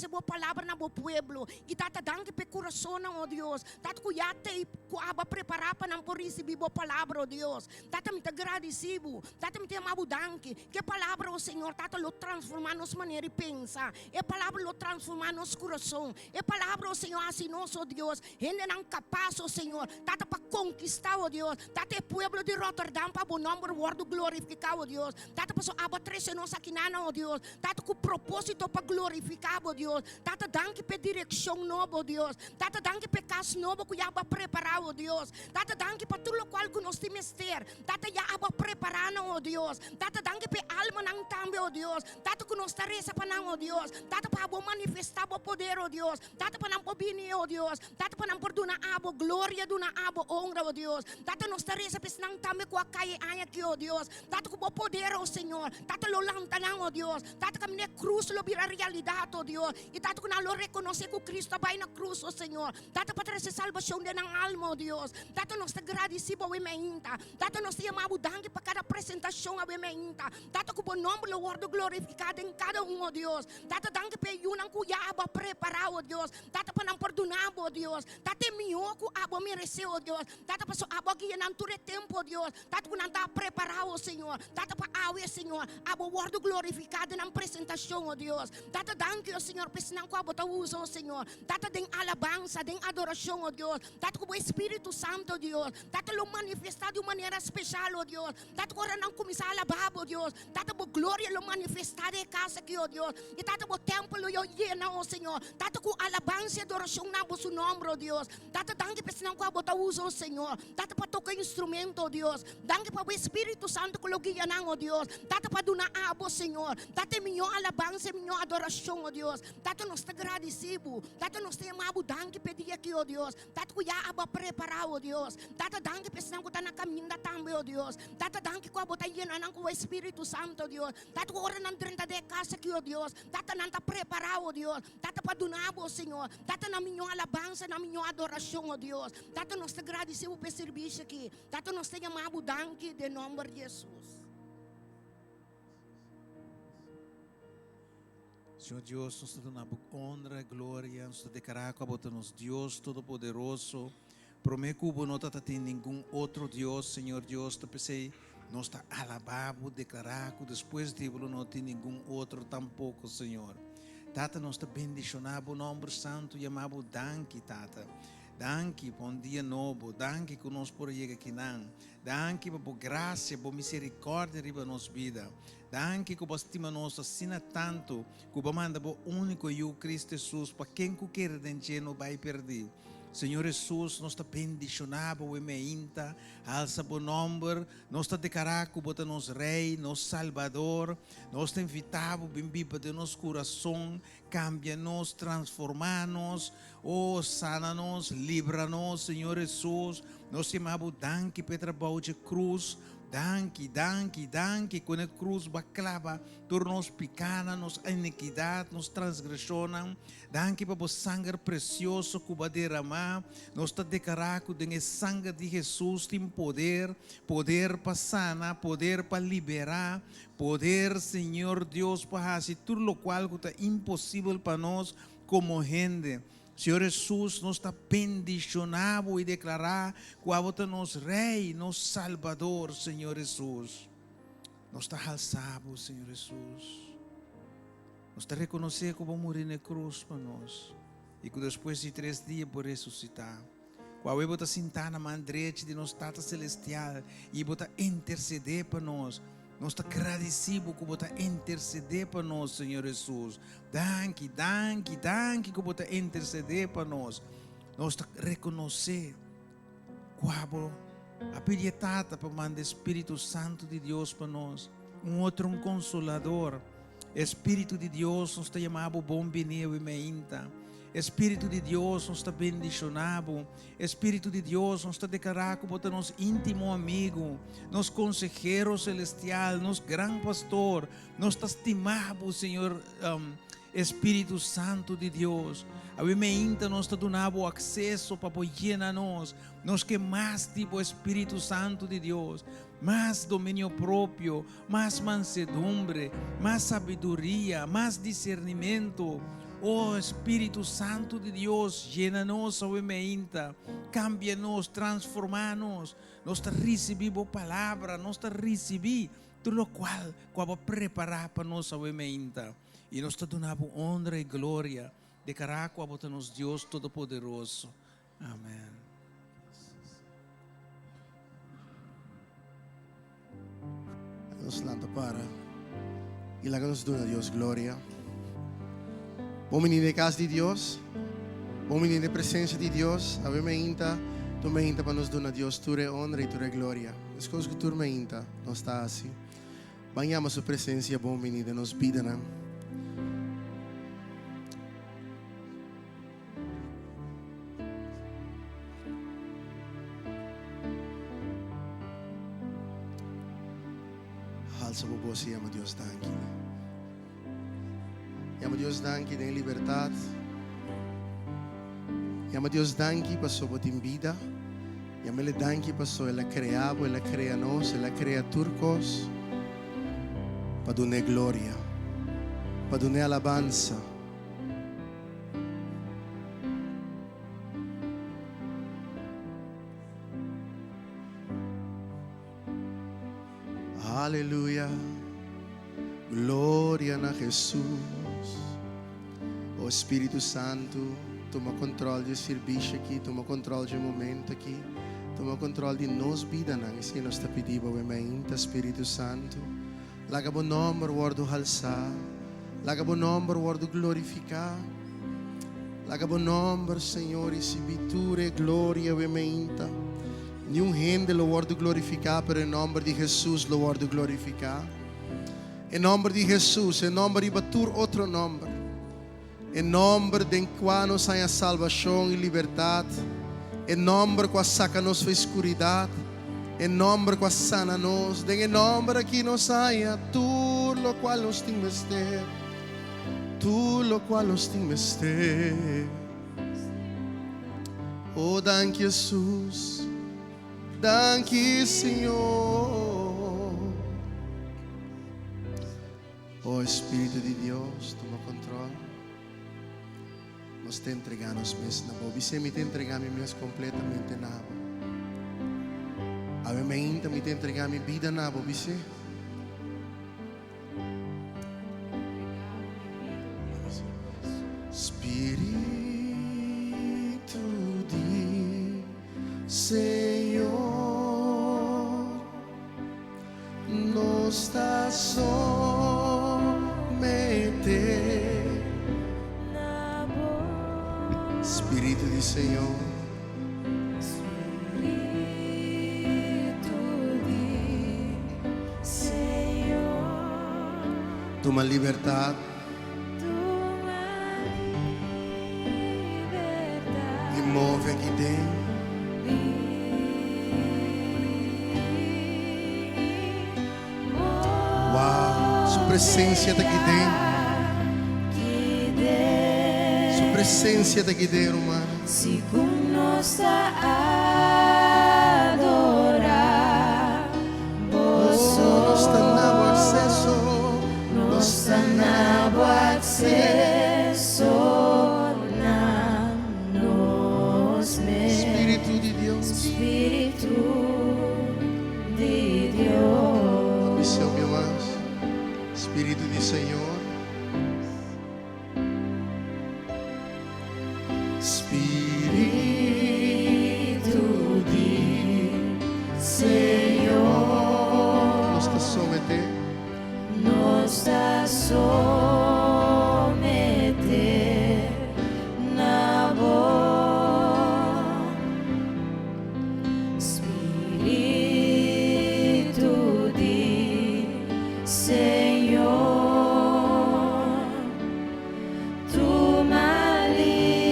trese bo palabra na bo pueblo. I Tata, danki pa e kurasonnan, o Dios, Tata, ku ya t'ei ku abo a prepará pa nan por risibí bo palabra, o Dios. Tata, mi ta gradisí bo. Tata, mi ta yama bo danki. Ku e palabra, o Señor, Tata, lo transformá nos manera di pensa. E palabra lo transformá nos kurason. E palabra, o Señor, hasi nos, o Dios, hendenan kapas, o Señor, Tata, pa konkistá, o Dios, Tata, e pueblo di Rotterdam pa bo nòmber wòrdu glorifiká, o Dios. Tata, pasobra abo a trese nos akinan, o Dios, Tata, ku propósito pa glorifiká bo, Dios. Tata, danki pa e direkshon nobo, o Dios. Tata, danki pa e kas nobo ku ya abo a prepará, o Dios. Tata, danki pa tur lokual ku nos tin mester. Tata, ya abo a prepará nan, o Dios. Tata, danki pa e almanan tambe, o Dios. Tata, ku nos ta resa pa nan, o Dios. Tata, pa abo manifestá bo poder, o Dios. Tata, pa nan por bini, o Dios. Tata, pa nan por duna abo gloria, duna abo honra, o Dios. Tata, nos ta resa pa esnan tambe ku a kai e aña aki, o Dios. Tata, ku bo poder, o Señor. Tata, lo lanta nan, o Dios. Tata, kaminda e krus lo bira realidat, o Dios. I Tata, ku nan lo rekonosé ku Cristo a bai na krus, o Señor. Tata, pa trese salbashon den nan alma, o Dios. Tata, nos ta gradisí bo awe mainta. Tata, nos ta yama bo danki pa kada presentashon awe mainta. Tata, ku bo nòmber lo wòrdu glorifiká den kada un, o Dios. Tata, danki pa e yunan ku ya abo a prepará, o Dios. Tata, pa nan por duna bo, o Dios. Tata, e mihó ku abo meresé, o Dios. Tata, pasobra abo a guia nan tur e tempu, o Dios. Tata, ku nan ta prepará, o Señor. Tata, pa awe, Señor, abo wòrdu glorifiká den nan presentashon, o Dios. Tata, danki, o Señor, pa esnan ku abo ta usa, o Señor. Tata, den alabansa, den adorashon, o Dios. Tata, ku bo Espíritu Santo, o Dios. Tata, lo manifestá di un manera speshal, o Dios. Tata, ku ora nan kuminsá alabá bo, Dios, Tata, bo gloria lo manifestá den e kas aki, o Dios. I Tata, bo tèmpel lo yena, o Señor. Tata, ku alabansa i adorashon na bo su nòmber, o Dios. Tata, danki pa esnan ku abo ta usa, o Señor. Tata, pa toka instrumento, o Dios. Danki pa bo Espíritu Santu ku lo guia nan, o Dios. Tata, pa duna abo, Señor. Tata, e mihó alabansa, e mihó adorashon, o Dios. Tata, nos ta gradisí bo. Tata, nos ta yama bo danki pa e dia aki, o Dios. Tata ku ya abo a prepará, o Dios. Tata, danki pa esnan ku ta na kaminda tambe, o Dios. Tata, danki ku abo ta yena nan ku bo Espíritu Santo, o Dios. Tata, ku ora nan drenta den e kas aki, o Dios, Tata, nan ta prepará, o Dios. Tata, pa duna bo, Señor. Tata, nan miñó alabansa, nan miñó adorashon, o Dios. Tata, nos ta gradisí bo pa e sirbisio aki. Tata, nos ta yama bo danki den nòmber di Hesus. Señor Dios, nos ta duna bo honra, gloria, nos ta declara cu abo ta nos Dios Todopoderoso. Prome cu bo no tata tin ningun otro Dios, Señor Dios, ta pesey nos ta alaba bo, declara cu despues di bo lo no tin ningun otro tampoco, Señor. Tata, nos ta bendiciona bo nomber santo, yama bo danki, Tata. Danki pa un dia nobo, danki cu nos por a yega akinan. Danki pa bo gracia, bo misericordia riba nos bida. Danki ku bo a stima nos asina tantu ku bo a manda bo úniko Yu, Kristu Hesus, pa ken ku kere den dje no bai pèrdí. Señor Hesus, nos ta bendishoná bo awe meinta, alsa bo nòmber. Nos ta dekará ku bo ta nos Rei, nos Salbador. Nos ta invitá bo bin biba den nos kurason, kambia nos, transformá nos. O, sana nos, libra nos, Señor Hesus. Nos yama bo danki pa e trabou dje krus. Danki, danki, danki ku na e krus bo a klaba tur nos pikanan, nos inikidat, nos transgreshonnan. Danki pa bo sanger presioso ku bo a deramá. Nos ta deklará ku den e sanger di Hesus tin poder, poder pa sana, poder pa liberá, poder, Señor Dios, pa hasi tur lokual ku ta imposibel pa nos komo hende. Señor Hesus, nos ta bendishoná bo i deklará ku abo ta nos Rei, nos Salbador, Señor Hesus. Nos ta halsá bo, Señor Hesus. Nos ta rekonosé ku bo muri na e krus pa nos i ku despues di tres dia bo resusitá. Ku awe bo ta sintá na man drechi di nos Tata Selestial i bo ta intersedé pa nos. Nos ta gradisí bo ku bo ta intersedé pa nos, Señor Hesus. Danki, danki, danki ku bo ta intersedé pa nos. Nos ta rekonosé ku abo a pidi e Tata pa manda e Spiritu Santu di Dios pa nos, un otro un Konsolador. E Spiritu di Dios nos ta yama bo bon bini awe meinta. E Spiritu di Dios nos ta bendishoná bo. E Spiritu di Dios nos ta deklará ku bo ta nos íntimo amigu, nos konsehero selestial, nos gran pastor. Nos ta stima bo, Señor Espíritu Santu di Dios. Awe meinta nos ta duna bo akseso pa bo yena nos. Nos ke mas di bo Espíritu Santu di Dios, mas dominio propio, mas mansedumbre, mas sabiduria, mas disernimentu. O Spiritu Santu di Dios, yena nos awe meinta, kambia nos, transformá nos. Nos ta risibí bo palabra, nos ta risibí tur lokual ku abo a prepará pa nos awe meinta. I nos ta duna bo honra i gloria de kara ku abo ta nos Dios Todopoderoso. Amen. Nos lanta para y laga nos duna Dios gloria. Bon bini den cas di Dios. Bon bini den presencia di Dios. Awe mainta, tur mainta pa nos duna Dios tur e honra y tur e gloria. Meskos cu tur mainta nos ta haci. Ban yama su presencia bon bini den nos bidanan. Halsa bo bos i yama Dios danki. Yama Dios danki den libertat. Yama Dios danki paso bo tin bida. Yam'El danki paso El a krea bo, El a krea nos, El a krea tur kos pa dun'E gloria, pa dun'E alabansa. Aleluya, gloria na Hesus. O Spiritu Santu, tuma control di e sirbishi aki, tuma control di e momento aki, tuma control di nos bidanan. Esei nos ta pidi bo awe mainta, Spiritu Santu. Laga bo nomber wordo halsá. Laga bo nomber wordo glorificá. Laga bo nomber, Señor, ricibi tur e gloria awe mainta. Niun hende lo wordo glorificá, pero e nomber di Jesus lo wordo glorificá. E nomber di Jesus, e nomber riba tur otro nomber. E nomber den cua nos haña salbacion y libertad. E nomber cu a saca nos for e scuridad. E nomber cu a sana nos. Den e nomber aki nos haña tur locual nos tin mester. Tur locual nos tin mester. Oh, danki Jesus. Danki Señor. Oh Espíritu di Dios, tuma control. Nos ta entrega nos mes na bo. Bisé mi ta entrega mi mes completamente na bo. Awe mainta mi ta entrega mi bida na bo. Bisé. Spiritu di Señor, nos ta someté na bo. Spiritu di Señor. Spiritu di Señor. Tuma libertad. Tuma libertad. I move aki den. Wow, su presencia ta aki den. Su presencia ta aki den, ruman. Segun nos ta adora boso. Nos ta na bo acceso. Nos ta na bo acceso na nos mes. Spiritu di Dios. Spiritu di Dios. Ambición mi mas. Spiritu di Señor. Spiritu di Señor. Nos ta someté. Nos ta someté na bo. Spiritu di Señor, tuma libertad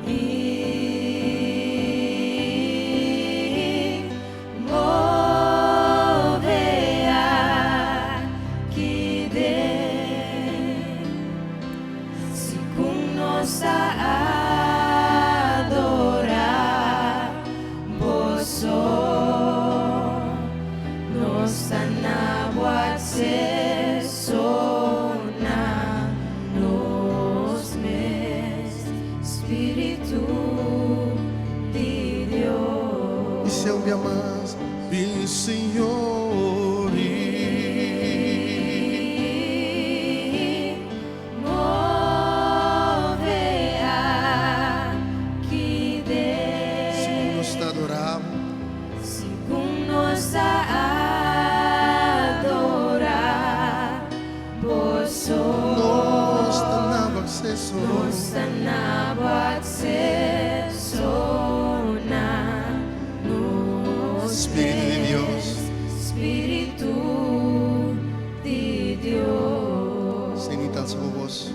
i move aki den. Segun nos ta adora boso, nos ta na bo acceso. Alsa bo bos.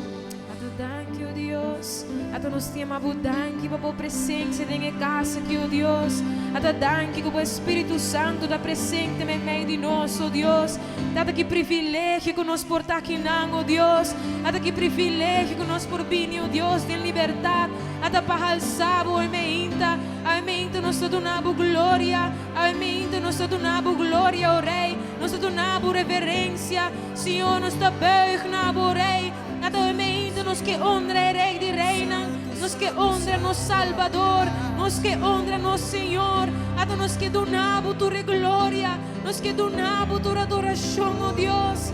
Ata danki, o Dios. Ata nos ta yama bo danki pa bo presencia den e cas aki, o Dios. Ata danki cu bo Espíritu Santo ta presente meimei di nos, o Dios. Tata ki privilegio cu nos por ta akinan, o Dios. Ata ki privilegio cu nos por bini, o Dios, den libertad. Ata pa halsa bo awe meinta. Awe meinta nos ta duna bo gloria. Awe meinta nos ta duna bo gloria, o Rey. Nos ta duna bo reverencia. Señor, nos ta buig na bo, Rey. Ata awe meinta nos ke honra e Rey di Reynan. Nos ke honra nos Salbador. Nos ke honra nos Señor. Ata nos ke duna bo tur gloria. Nos ke duna bo tur adoracion, o Dios.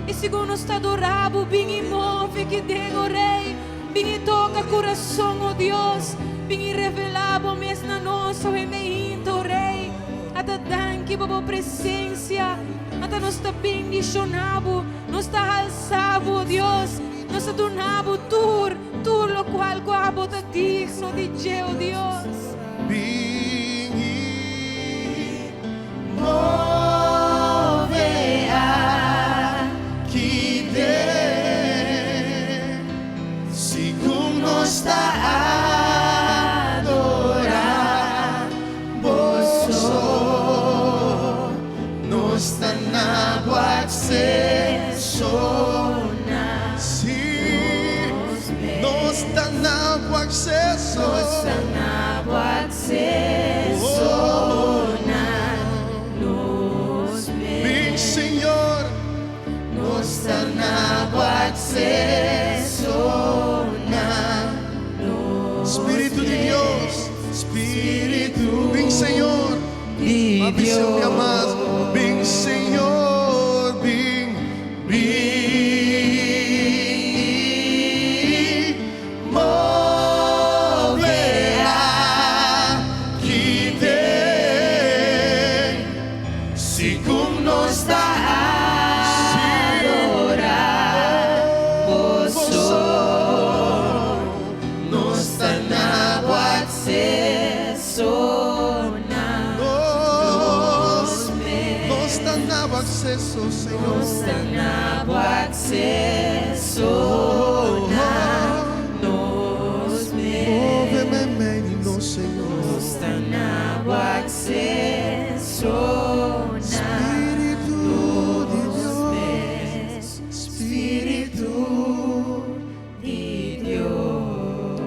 Y segun nos ta adora bo, bin y move aki den, o Rey. Bin y toca curason, o Dios. Bin y revela bo mes na nos, awe meinta, o Rey. Ata danki pa bo presencia. Ata nos ta bendiciona bo. Nos ta halsa bo, Dios. Nos ta duna bo tur, tur locual cu abo ta digno di dje, o Dios. Bin y move aki den. Segun nos ta adora bo so, nos ta na bo acceso. Si, nos ta na bo acceso. Nos ta na bo acceso na nos Bin, Señor, Nos ta na bo acceso na Spirito di Dios, Spirito, bin Señor, di Dios. Dios. Bin Señor, bin, bin, move aki den. Segun nos ta adora bo so, nos ta na bo acceso na nos, nos ta na bo acceso, Señor. Nos ta na bo acceso na nos mes. Move meimei di nos, Señor. Nos ta na bo acceso na Spirito di Dios, Spirito di Dios.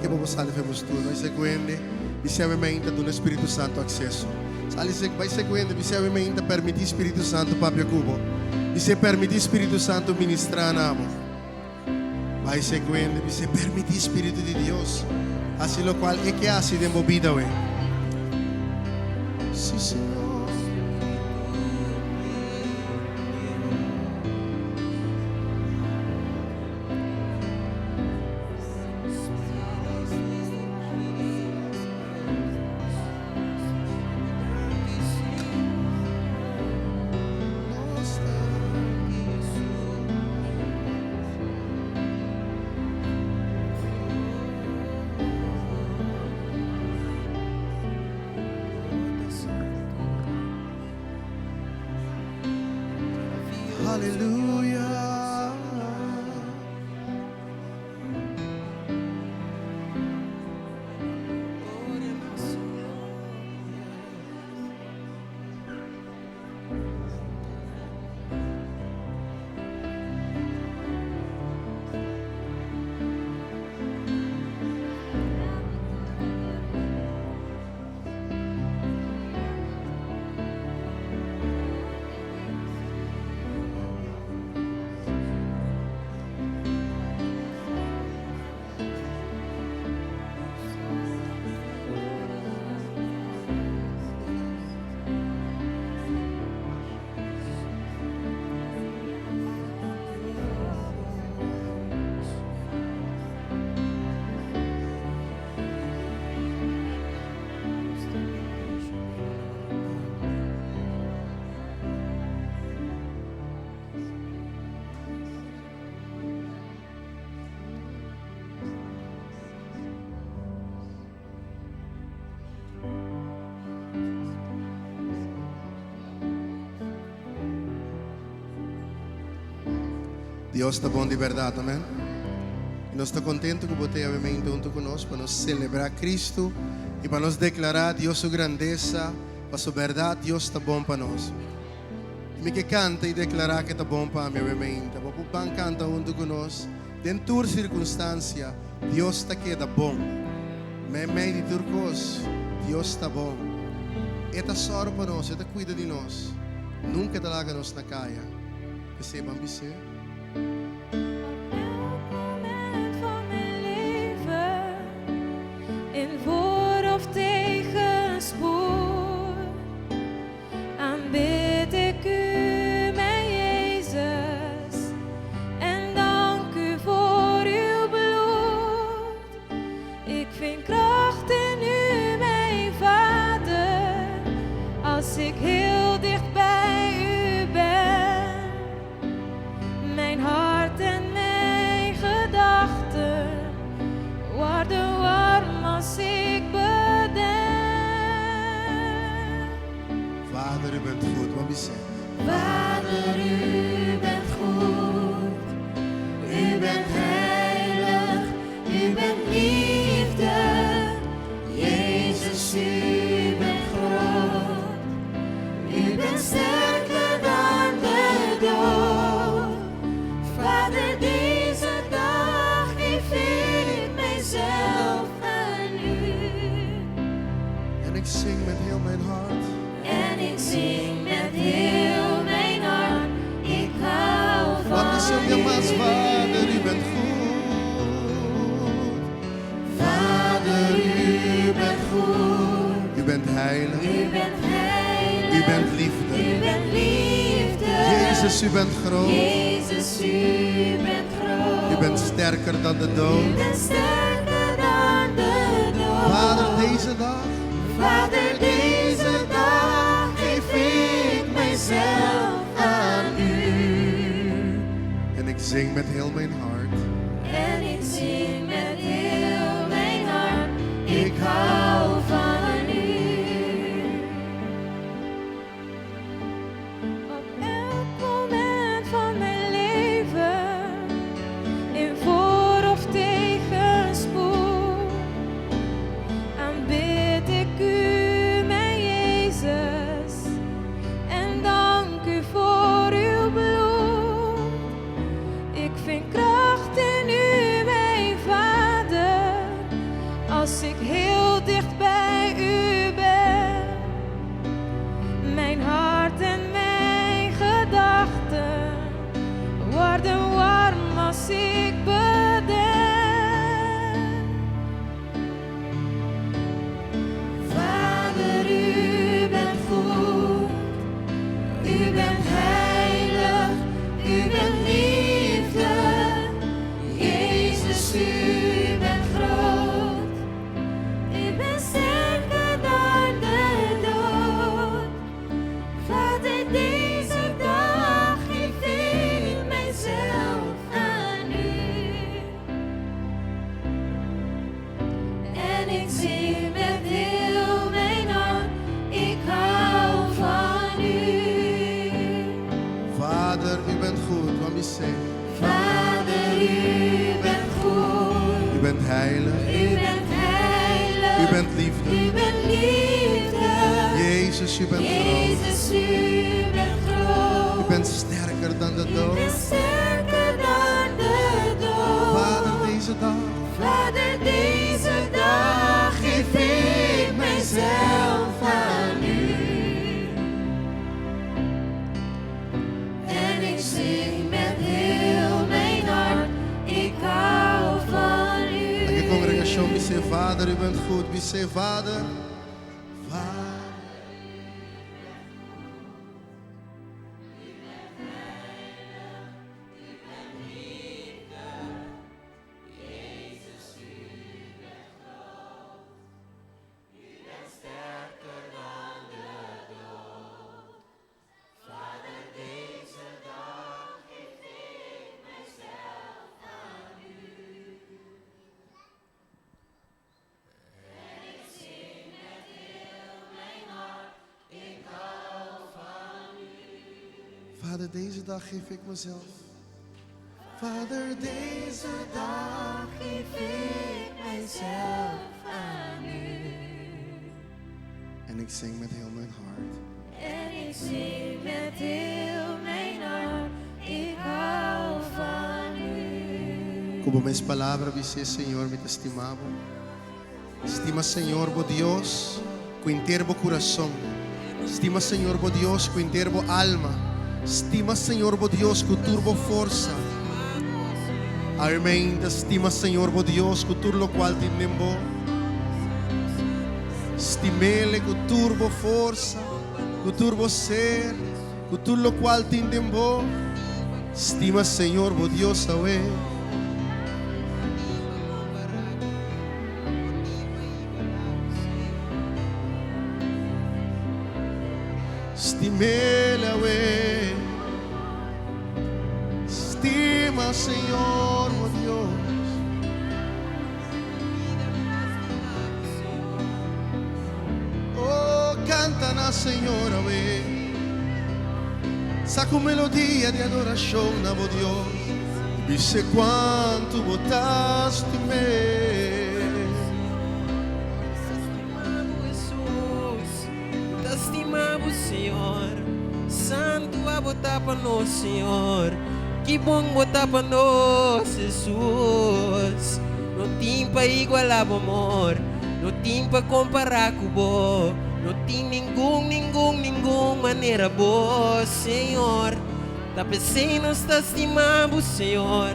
Ke bo sali fe postura, bai sequende, bis'e awe mainta duna Spirito Santo acceso. Sali se bai sequende, bis'e awe mainta permiti Spirito Santo papia cu bo. Bis'e permiti Spirito Santo ministra na bo. Bai sequende, bis'e permiti Spirito di Dios. Haci locual e ke haci den bo bida awe. Si, Señor. Aleluya. Dios ta bon di bèrdat, amèn. I nos ta kontentu ku bo ta awe mainta huntu ku nos pa nos selebrá Kristu i pa nos deklará Dios su grandesa, paso bèrdat Dios ta bon pa nos. I mi ke kanta i deklará ku e ta bon pa mi awe mainta. Bo por ban kanta huntu ku nos. Den tur sirkunstansia, Dios ta keda bon. Meimei di tur kos, Dios ta bon. E ta sòru pa nos, e ta kuida di nos. Nunka e ta laga nos na kaya. P'esei ban bis'é. Op elk moment van mijn leven, in voor of tegenspoed, aanbid ik U, mijn Jezus, en dank U voor Uw bloed. Ik vind kracht in U, mijn Vader, als ik heel dicht bij U ben. Mijn hart en mijn gedachten worden warm als ik bedenk. Vader, u bent goed. Ban bis'é? Vader, u bent goed. U bent heilig, u bent liefde. Jezus, u bent groot. U bent sterker dan de dood. Vader, deze dag geef ik mijzelf aan u. En ik zing met heel mijn hart. En ik zing met heel mijn hart. Ik hou van Wat is er u. mas, Vader, u bent goed. Vader, u bent goed. U bent heilig. U bent heilig. U bent liefde. U bent liefde. Jezus, u bent groot. Jezus, u bent groot. U bent sterker dan de U dood. bent sterker dan de dood. Vader, deze dag Vader, deze dag geef ik mijzelf aan u. En ik zing met heel mijn hart. En ik zing met heel mijn hart. Ik hou van u. Op elk moment van mijn leven, in voor of tegenspoed, aanbid ik u, mijn Jezus, en dank u voor uw bloed. Ik vind kracht in u, mijn Vader, als ik heel dicht bij u ben. Mijn hart en mijn gedachten worden warm als ik bedenk. Vader, u bent goed. U bent heilig, u bent liefde. Jezus, u bent groot. U bent sterker dan de dood. Vader, deze dag geef ik mijzelf aan u. En ik zing met heel mijn hart, ik hou van u. Vader, u bent goed. Ban bis'é? Vader, u bent goed. U bent heilig. U bent heilig. U bent liefde. U bent liefde. Jezus, u bent groot. Jezus, u bent groot. U bent sterker dan de U dood. bent sterker dan de dood. Vader, deze dag Vader, deze dag geef ik mijzelf aan u. En ik zing met heel mijn hart, ik hou van u. Aki kongregashon, bisa Vader, u bent goed. Bisa Vader. Vader. Vader, deze dag geef ik mezelf. Vader, deze dag Geef ik mijzelf aan u. En ik zing met heel mijn hart. En ik zing met heel mijn hart, ik hou van u. Ku bo mes palabra bis'é, Señor, mi ta stima bo. Stima Señor bo Dios ku henter bo kurason. Stima Señor bo Dios ku henter bo alma. Stima Señor bo Dios ku tur bo forsa. Amen. Ta stima Señor bo Dios ku tur lokual tin den bo. Stim'Ele ku tur bo forsa, ku tur bo ser, ku tur lokual tin den bo. Stima Señor bo Dios awe. Stim'El awe. Stima Señor bo Dios. Oh, kanta na Señor awe. Saka un melodia di adorashon na bo Dios. Bis'é kuantu bo ta stim'é. Ta stima bo, Señor. Santu abo ta pa nos, Señor. Ki bon bo ta pa nos, Jesus. No tin pa igualá bo amor, no tin pa kompará ku bo. No tin ningun, ningun, ningun manera bo, Señor. Ta p'esei nos ta stima bo, Señor.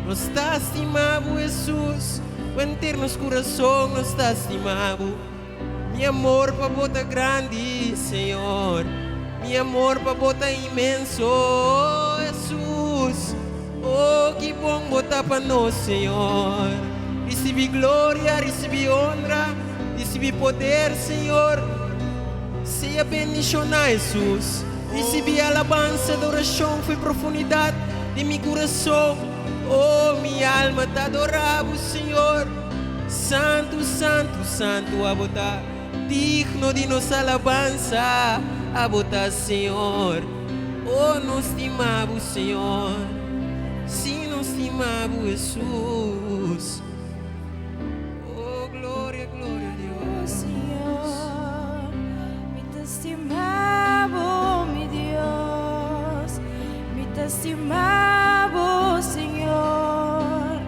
Nos ta stima bo, Jesus. Ku henter nos kurason nos ta stima bo. Mi amor pa bo ta grandi, Señor. Mi amor pa bo ta inmenso, Hesus. Oh, ki bon bo ta pa nos, Señor. Ricibi gloria, ricibi honra, ricibi poder, Señor. Sea bendiciona, Hesus. Ricibi alabansa, adoracion fo'i profundidad di mi curason. Oh, mi alma ta adora bo, Señor. Santu, santu, santu abo ta, digno di nos alabansa abo ta, Señor. Oh, nos stima bo, Señor. Sí, nos stima bo, Hesus. Oh, gloria, gloria a Dios. Señor, mi ta stima bo, mi Dios. Mi ta stima bo, Señor.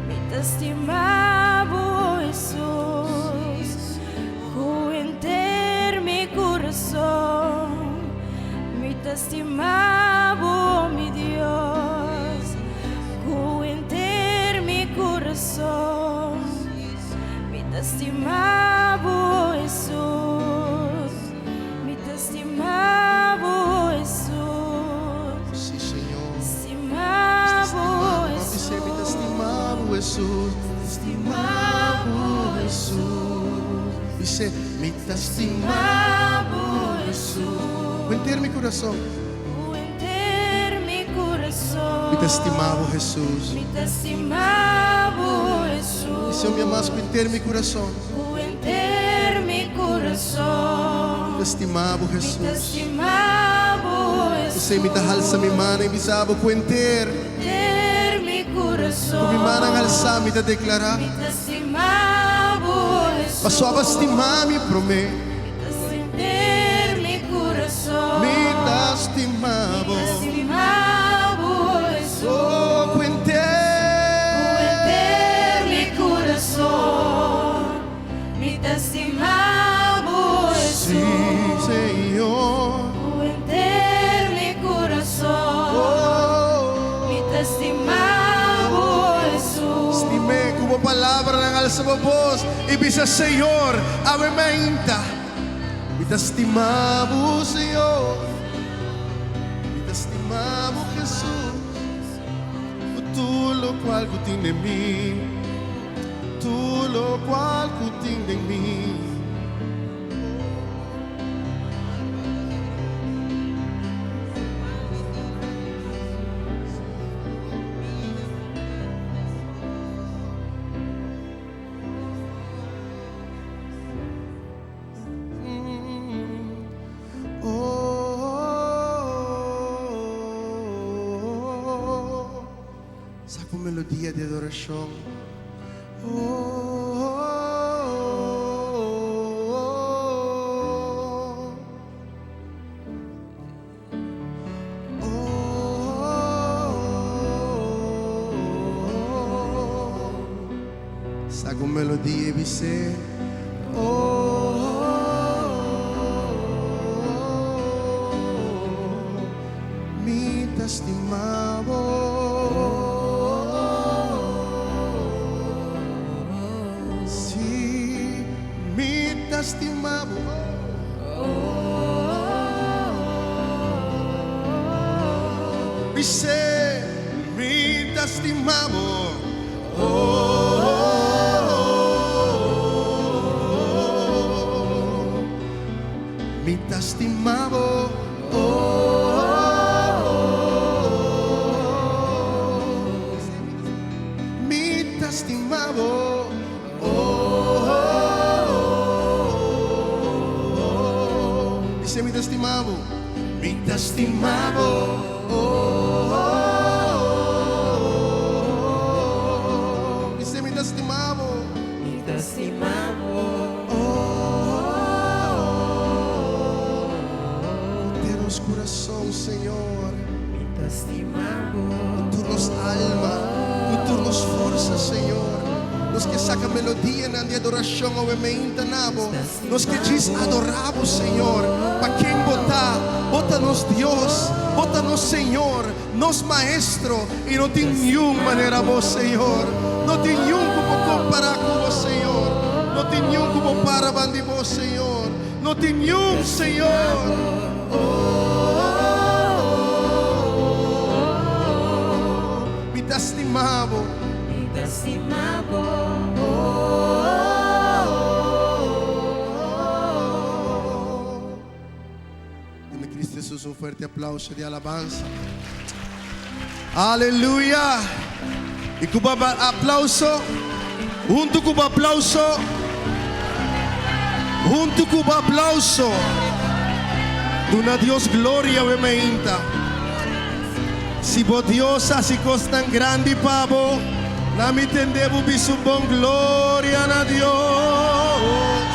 Mi ta stima bo, Hesus. Ku henter mi kurason. Mi ta stima bo, mi Dios. Ku henter mi kurason. Mi ta stima bo, Hesus. Mi ta stima bo, Hesus. Sí, Señor. Stima bo, Dice, mi ta Hesus. stima bo, Hesus. Stima bo, Hesus. Dice, mi ta stima bo, Hesus. Ku henter mi kurason. Ku henter mi kurason. Mi ta stima bo, Hesus. Mi ta stima bo, Hesus. Dice, mi mas ku henter mi kurason. Ku henter mi kurason. Mi ta stima bo, Mi ta Hesus. stima bo, Hesus. Dice, mi ta halsa mi man i bisa bo ku henter. Henter mi kurason. Ku mi mannan halsá mi ta deklará. Mi ta stima bo, Hesus. Paso abo a stima mi promé. Mi ta henter mi kurason. Mi ta stima bo. Mi ta stima bo, Hesus. Oh, ku henter. Ku henter mi kurason. Mi ta stima bo, Hesus. Sí, Señor. Ku henter mi kurason. Oh. Mi ta stima bo, Hesus. Stim'é ku bo palabranan alsa bo bos i bisa Señor, awe mainta. Mi ta stima bo, Señor. Mi ta stima bo, Hesus. Ku tur lokual ku tin den mi. Tur lokual ku tin den mi. Oh, Saka un melodia di adorashon. Oh, Saka un melodia i bis'é, Oh, mi ta stima bo. Sí, mi ta stima bo. Bis'é, Mi ta stima bo. Mi ta stima bo. Mi ta stima bo. Bis'é, Mi ta stima bo. Mi ta stima bo. Bis'é, Mi ta stima bo. Mi ta stima bo. Ku nos kurason, Señor. Mi ta stima bo. Ku tur nos alma, ku tur nos forsa, Señor. Nos ke saka melodianan di adorashon awe meinta na bo. Nos ke djis adorá bo, Señor, pa ken bo ta. Bo ta nos Dios, bo ta nos Señor, nos Maestro, i no tin niun manera bo, Señor. No tin niun ku por kompará ku bo, Señor. No tin niun ku por para ban di bo, Señor. No tin niun, Señor. Oh, mi ta stima bo. Mi ta stima bo. Duna Cristo Jesus un fuerte aplauso di alabansa. Aleluya! Y cu bo aplauso, hunto cu bo aplauso, hunto cu bo aplauso, duna Dios gloria awe mainta. Si bo Dios haci cosnan grandi pa bo, na mi tende bo bisa un bon gloria na Dios.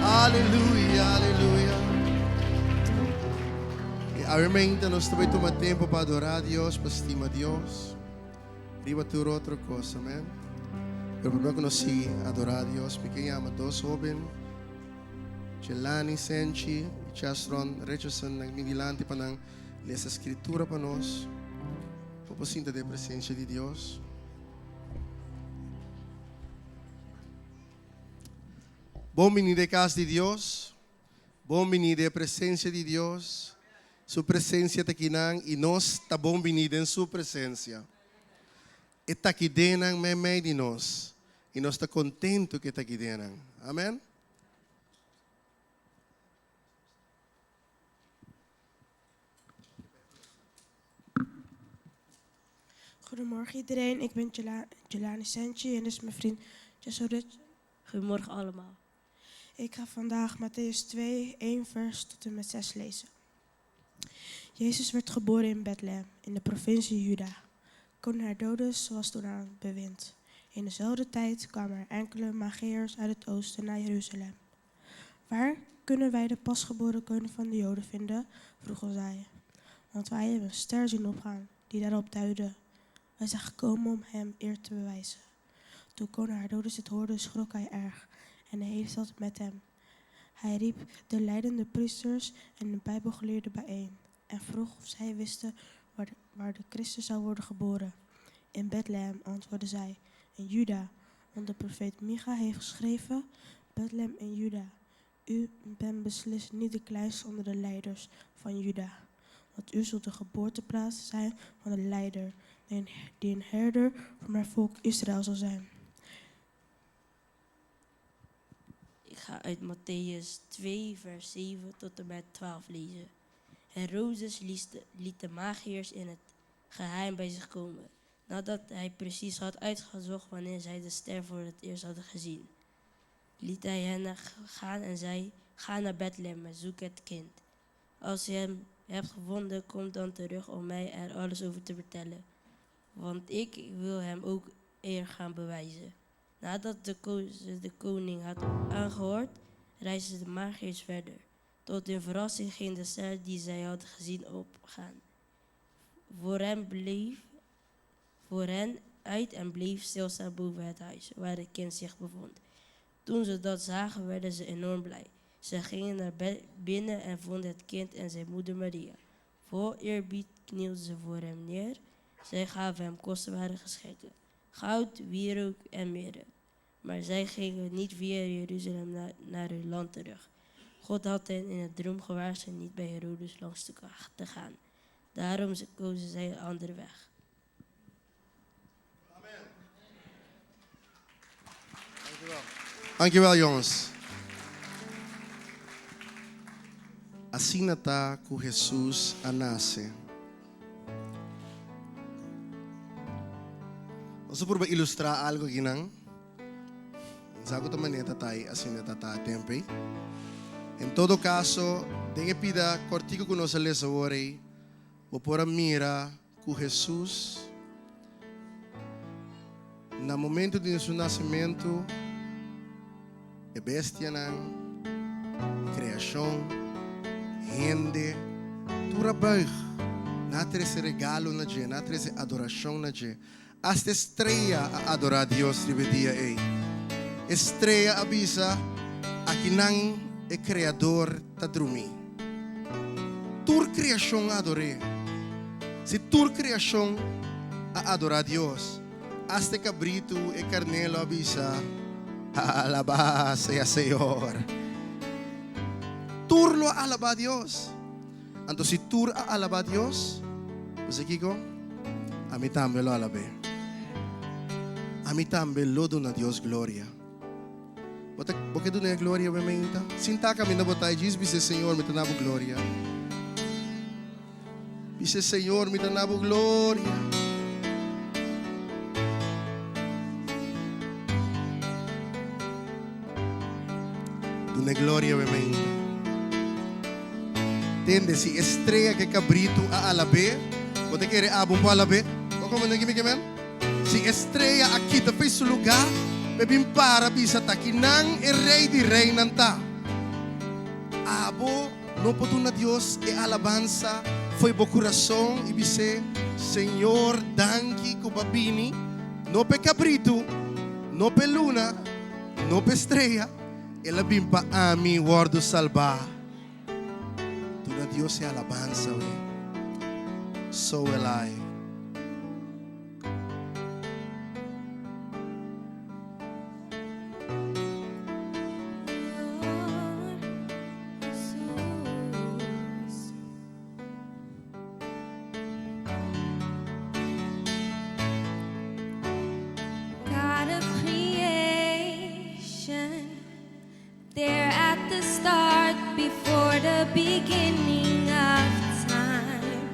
Aleluya, aleluya. I awe mainta nos ta bai tuma tempu pa adorá Dios, pa stima Dios riba tur otro kos, amen. Pero promé ku nos sigui adorá Dios, mi ke yama dos hóben, Jelani Senchi i Chesron Richardson, nan bin dilanti pa nan lesa Skritura pa nos, pa por sinta den presensia di Dios. Bon bini den kas di Dios. Bon bini den e presencia di Dios. Su presencia ta kinan y nos ta bon bini den su presencia. E ta aki den nan meimei di nos y nos ta contento cu e ta aki den nan. Amen. Goedemorgen iedereen, ik ben Jelani Senchi en dit is mijn vriend Jessel Rich. Goedemorgen allemaal. Ik ga vandaag Matthäus 2, 1 vers tot en met 6 lezen. Jezus werd geboren in Bethlehem, in de provincie Juda. Koning Herodes was toen aan het bewind. In dezelfde tijd kwamen er enkele magiërs uit het oosten naar Jeruzalem. Waar kunnen wij de pasgeboren koning van de Joden vinden? vroegen zij. Want wij hebben een ster zien opgaan die daarop duidde. Wij zijn gekomen om hem eer te bewijzen. Toen koning Herodes dit hoorde, schrok hij erg en de hele stad met hem. Hij riep de leidende priesters en de Bijbelgeleerden bijeen en vroeg of zij wisten waar de, waar de Christus zou worden geboren. In Bethlehem, antwoordden zij, in Juda, want de profeet Micha heeft geschreven, Bethlehem in Juda. U bent beslist niet de kleinste onder de leiders van Juda, want u zult de geboorteplaats zijn van de leider, die een herder voor mijn volk Israël zal zijn. Ik ga uit Matthäus 2, vers 7 tot en met 12 lezen. Herodes liet de magiërs in het geheim bij zich komen, nadat hij precies had uitgezocht wanneer zij de ster voor het eerst hadden gezien. Liet hij hen gaan en zei, ga naar Bethlehem en zoek het kind. Als u hem hebt gevonden, kom dan terug om mij er alles over te vertellen. Want ik wil hem ook eer gaan bewijzen. Nadat de ze de koning had aangehoord, reisden de magiërs verder. Tot hun verrassing ging de ster die zij hadden gezien opgaan. Voor hen bleef voor hen uit en bleef stilstaan boven het huis waar het kind zich bevond. Toen ze dat zagen, werden ze enorm blij. Ze gingen naar binnen en vonden het kind en zijn moeder Maria. Vol eerbied knielden ze voor hem neer. Zij gaven hem kostbare geschenken: goud, wierook en mirre. Maar zij gingen niet via Jeruzalem naar hun land terug. God had hen in het droom gewaarschuwd niet bij Herodes langs te gaan. Daarom kozen zij een andere weg. Amen. Dankjewel. Dankjewel jongens. Asina ta ku Hesus a nase. Nos a purba ilustrá algu akinan. Sa ku ta manera ta ta ei, asina ta ta tempu ei. En todo kaso, den e pida kòrtiku ku nos a lesa awor ei, bo por a mira ku Hesus na momentu di su nasementu, e bestianan, kreashon, hende, tur a buig. Nan a trese regalo na dje, nan a trese adorashon na dje. Asta e strea a adorá Dios riba e dia ei. E strea a bisa, Akinan e Kreador ta drumí. Tur kreashon a ador'é. Si tur kreashon a adorá Dios, asta e kabritu, e karné lo a bisa, Alabá sea Señor! Tur lo a alabá Dios. Anto si tur a alabá Dios, bo sa kiko? Ami tambe lo alab'é. Ami tambe lo duna Dios gloria. Bo ta, bo ke dun'é gloria bo meinta? Sintá kaminda bo ta i djis bis'é, Señor, mi ta na bo gloria. Bis'é, Señor, mi ta na bo gloria. Dun'é gloria bo meinta. Tende, si e strea ku e kabritu a alab'é, bo ta kere abo un por alab'é? Bo komprendé ki mi ke men? Si e strea a kita for su lugá, p'e bin para bisa ta kinan e Rei di reinan ta. Abo no por duna Dios e alabansa for bo kurason i bis'é, Señor, danki ku bo a bini, no p'e kabritu, no p'e luna, no p'e strea, El a bin pa ami wòrdu salbá. Duna Dios e alabansa we. So will I. God of creation, there at the start, before the beginning of time.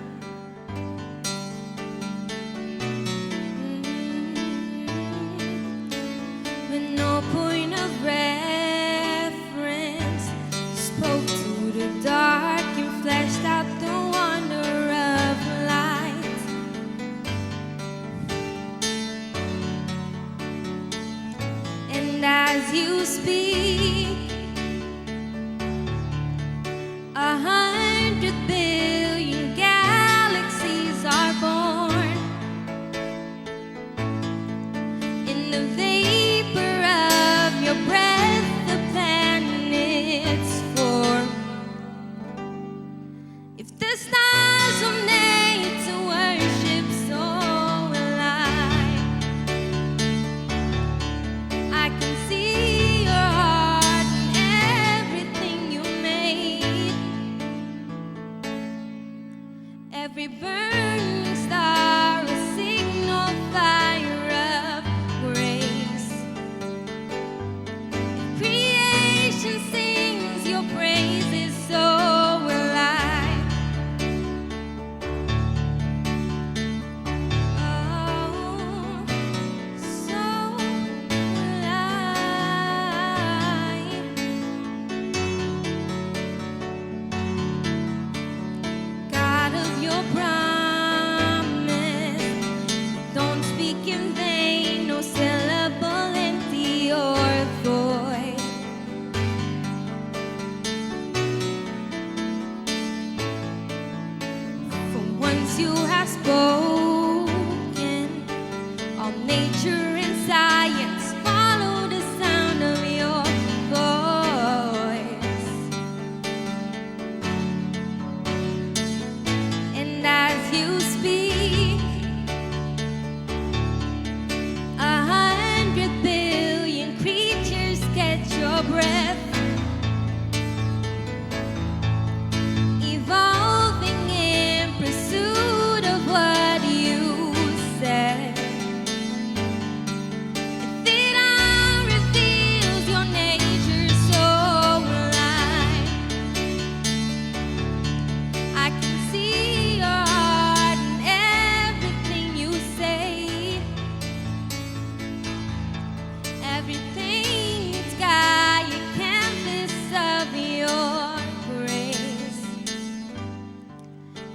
With no point of reference, spoke to the dark and flashed out the wonder of light. And as you speak, 100 billion galaxies are born. In the vapor of your breath, the planets form. If the stars were made to worship, so will I. I can see your heart in everything you made. Every burning star, a signal fire of grace. If creation sings your praises, so will I. Oh, so will I. spoken, all nature and science follow the sound of your voice. And as you speak, 100 billion creatures catch your breath, evolving in pursuit of what you said. If it all reveals your nature, so will I. I can see your heart in everything you say. Everything's got a canvas of your grace.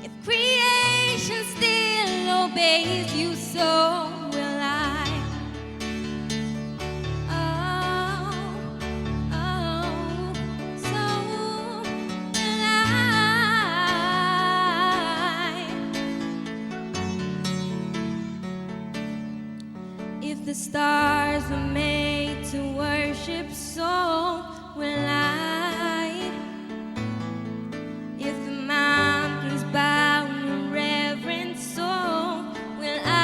If creation still obeys you, so will I. Oh, oh, so will I. If the stars were made to worship, so will I. If the mountains bow in reverence, so will I.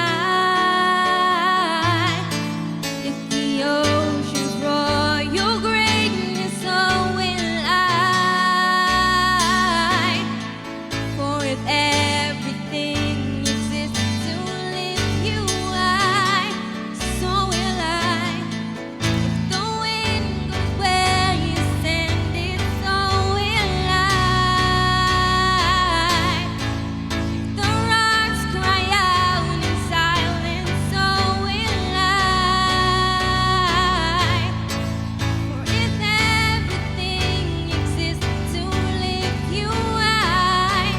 If the oceans roar your greatness, so will I. For if everything exists to lift you high, so will I. If the wind goes where you send it, so will I. If the rocks cry out in silence, so will I. For if everything exists to lift you high,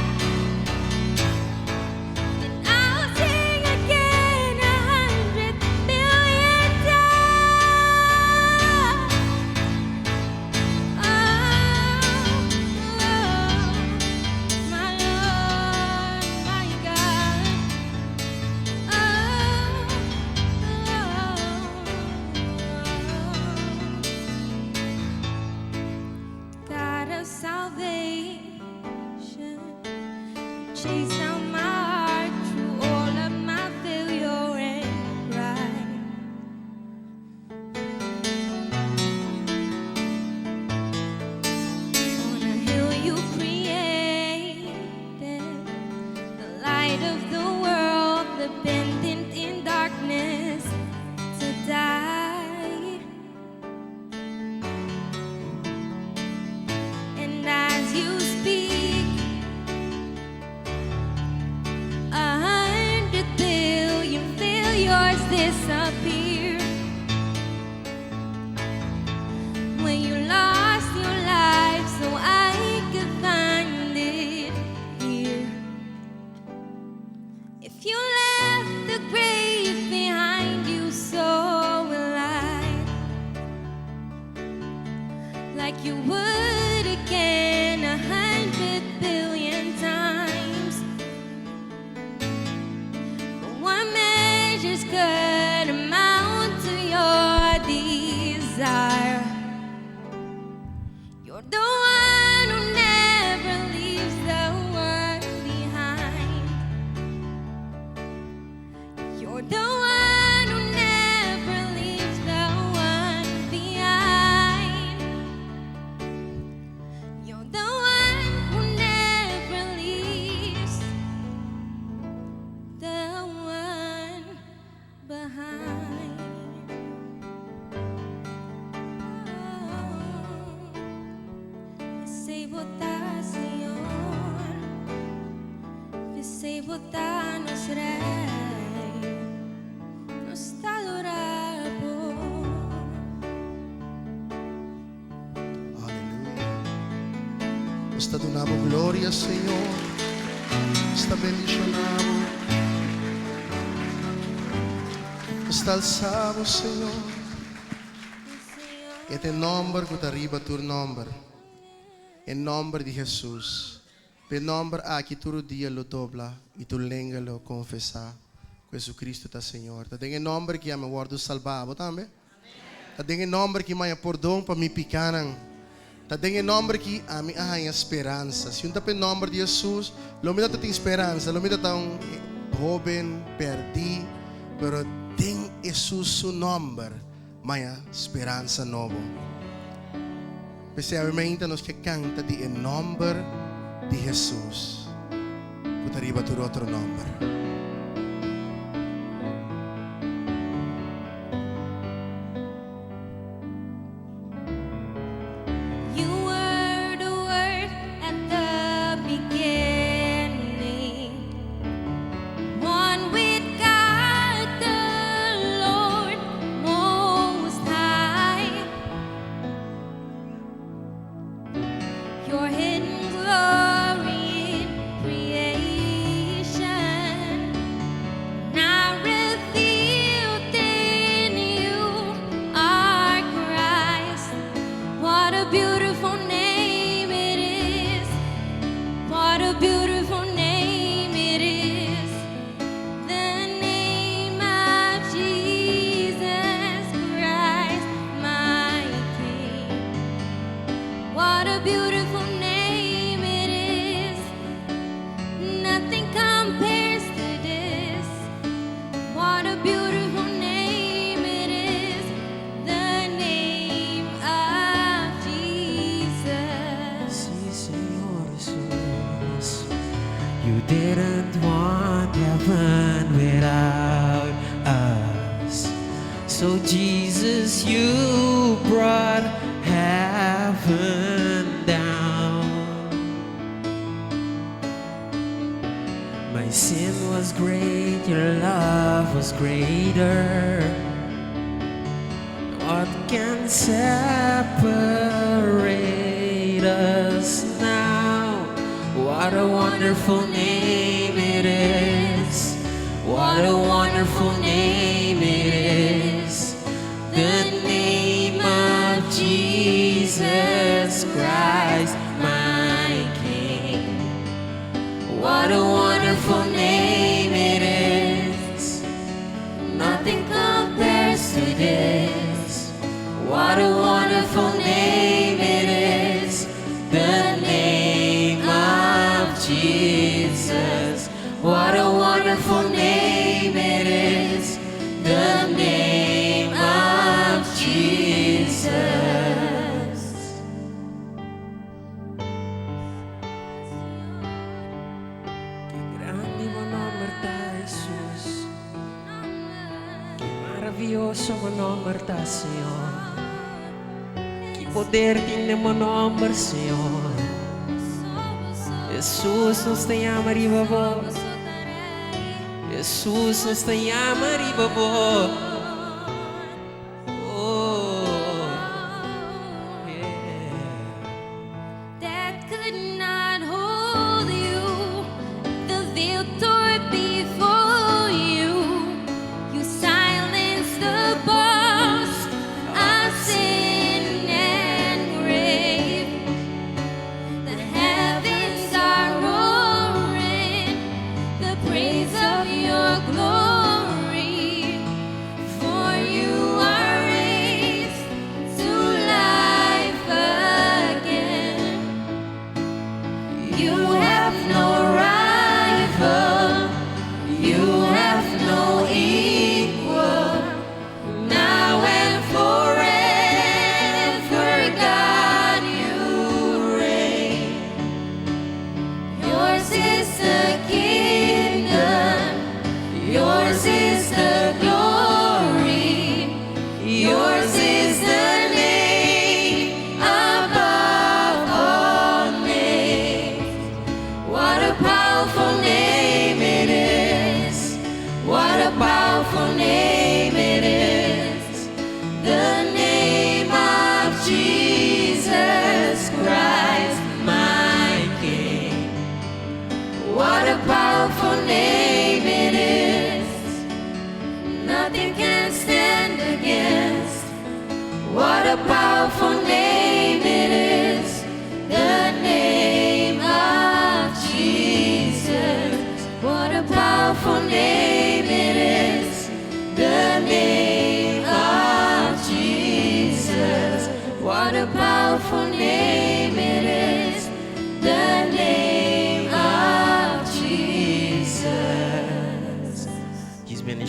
then I'll sing again 100 million times. Oh, my Lord, my God. Oh, God of salvation, you chase down my heart through all of my failure and pride. On a hill you created the light of the world, the pendant in darkness to die. And as you speak, 100 billion failures disappear. When you lost your life, so I could find it here. If you left the grave behind you, so will I. Like you would again 100 billion times. But one measure's could amount to your desire. You're the one who never leaves the one behind. You're the one who never leaves the one behind. You're the one who never leaves the one behind. Oh, Sei botar, Senhor, Sei botar nos rei, nos ta adorabo. Aleluya. Nos ta duna bo gloria, Señor. Nos ta bendiciona bo. Nos ta alsa bo, Señor. E ta e nomber cu ta riba tur nomber. E nomber di Jesus. P'e nòmber aki tur rudia lo dobla i tur lenga lo konfesá ku Jesucristo ta Señor. Ta den e nòmber aki ami a wòrdu salbá. Abo tambe? Ta den e nòmber aki mi a haña pordon pa mi pikánan. Ta den e nòmber aki ami a haña speransa. Si un ta p'e nòmber di Hesus, lo mi ta tin speransa, lo mi ta ta un hóben pèrdí, pero den Hesus su nòmber mi a haña speransa nobo. P'esei awe mainta nos ke kanta di e nòmber di Hesus ku ta riba tur otro nòmber. You were the word at the beginning, one with God the Lord Most High. Your hidden glory in creation, now revealed in you are Christ. What a beautiful name it is! What a beautiful name it is! The name of Jesus Christ, my King. What a beautiful name it is. Nothing compares to this. What a beautiful name it is. The name of Jesus. Sí, Señor Jesús. You didn't want heaven without us. So, Jesus, you brought heaven down. My sin was great, your love was greater. What can separate us now? What a wonderful name it is. What a wonderful name it is. The name of Jesus Christ, my King. What a wonderful name it is. Nothing compares to this. What a wonderful name it is. The name of Jesus. What a wonderful name it is. The name of Jesus. Ki grandi bo nòmber ta, Jesus. Ki maravioso bo nòmber ta, Señor. Ki poder tin den bo nòmber, Señor. Jesus, nos ta yama riba bo. Jesus, nos ta yama riba bo. Oh, yeah. Death could not hold you. The veil tore before you. You silenced the boast of sin and grave. The heavens are roaring the praise of your glory. For you are raised to life again. You have no rival, you have no equal. Now and forever, God, you reign. Yours is the kingdom, yours is the glory, yours is the name above all names. What a powerful name it is. What a powerful name it is. The name of Jesus Christ, my King. What a powerful name it is. Nothing can stand against. What a powerful name it is. The name of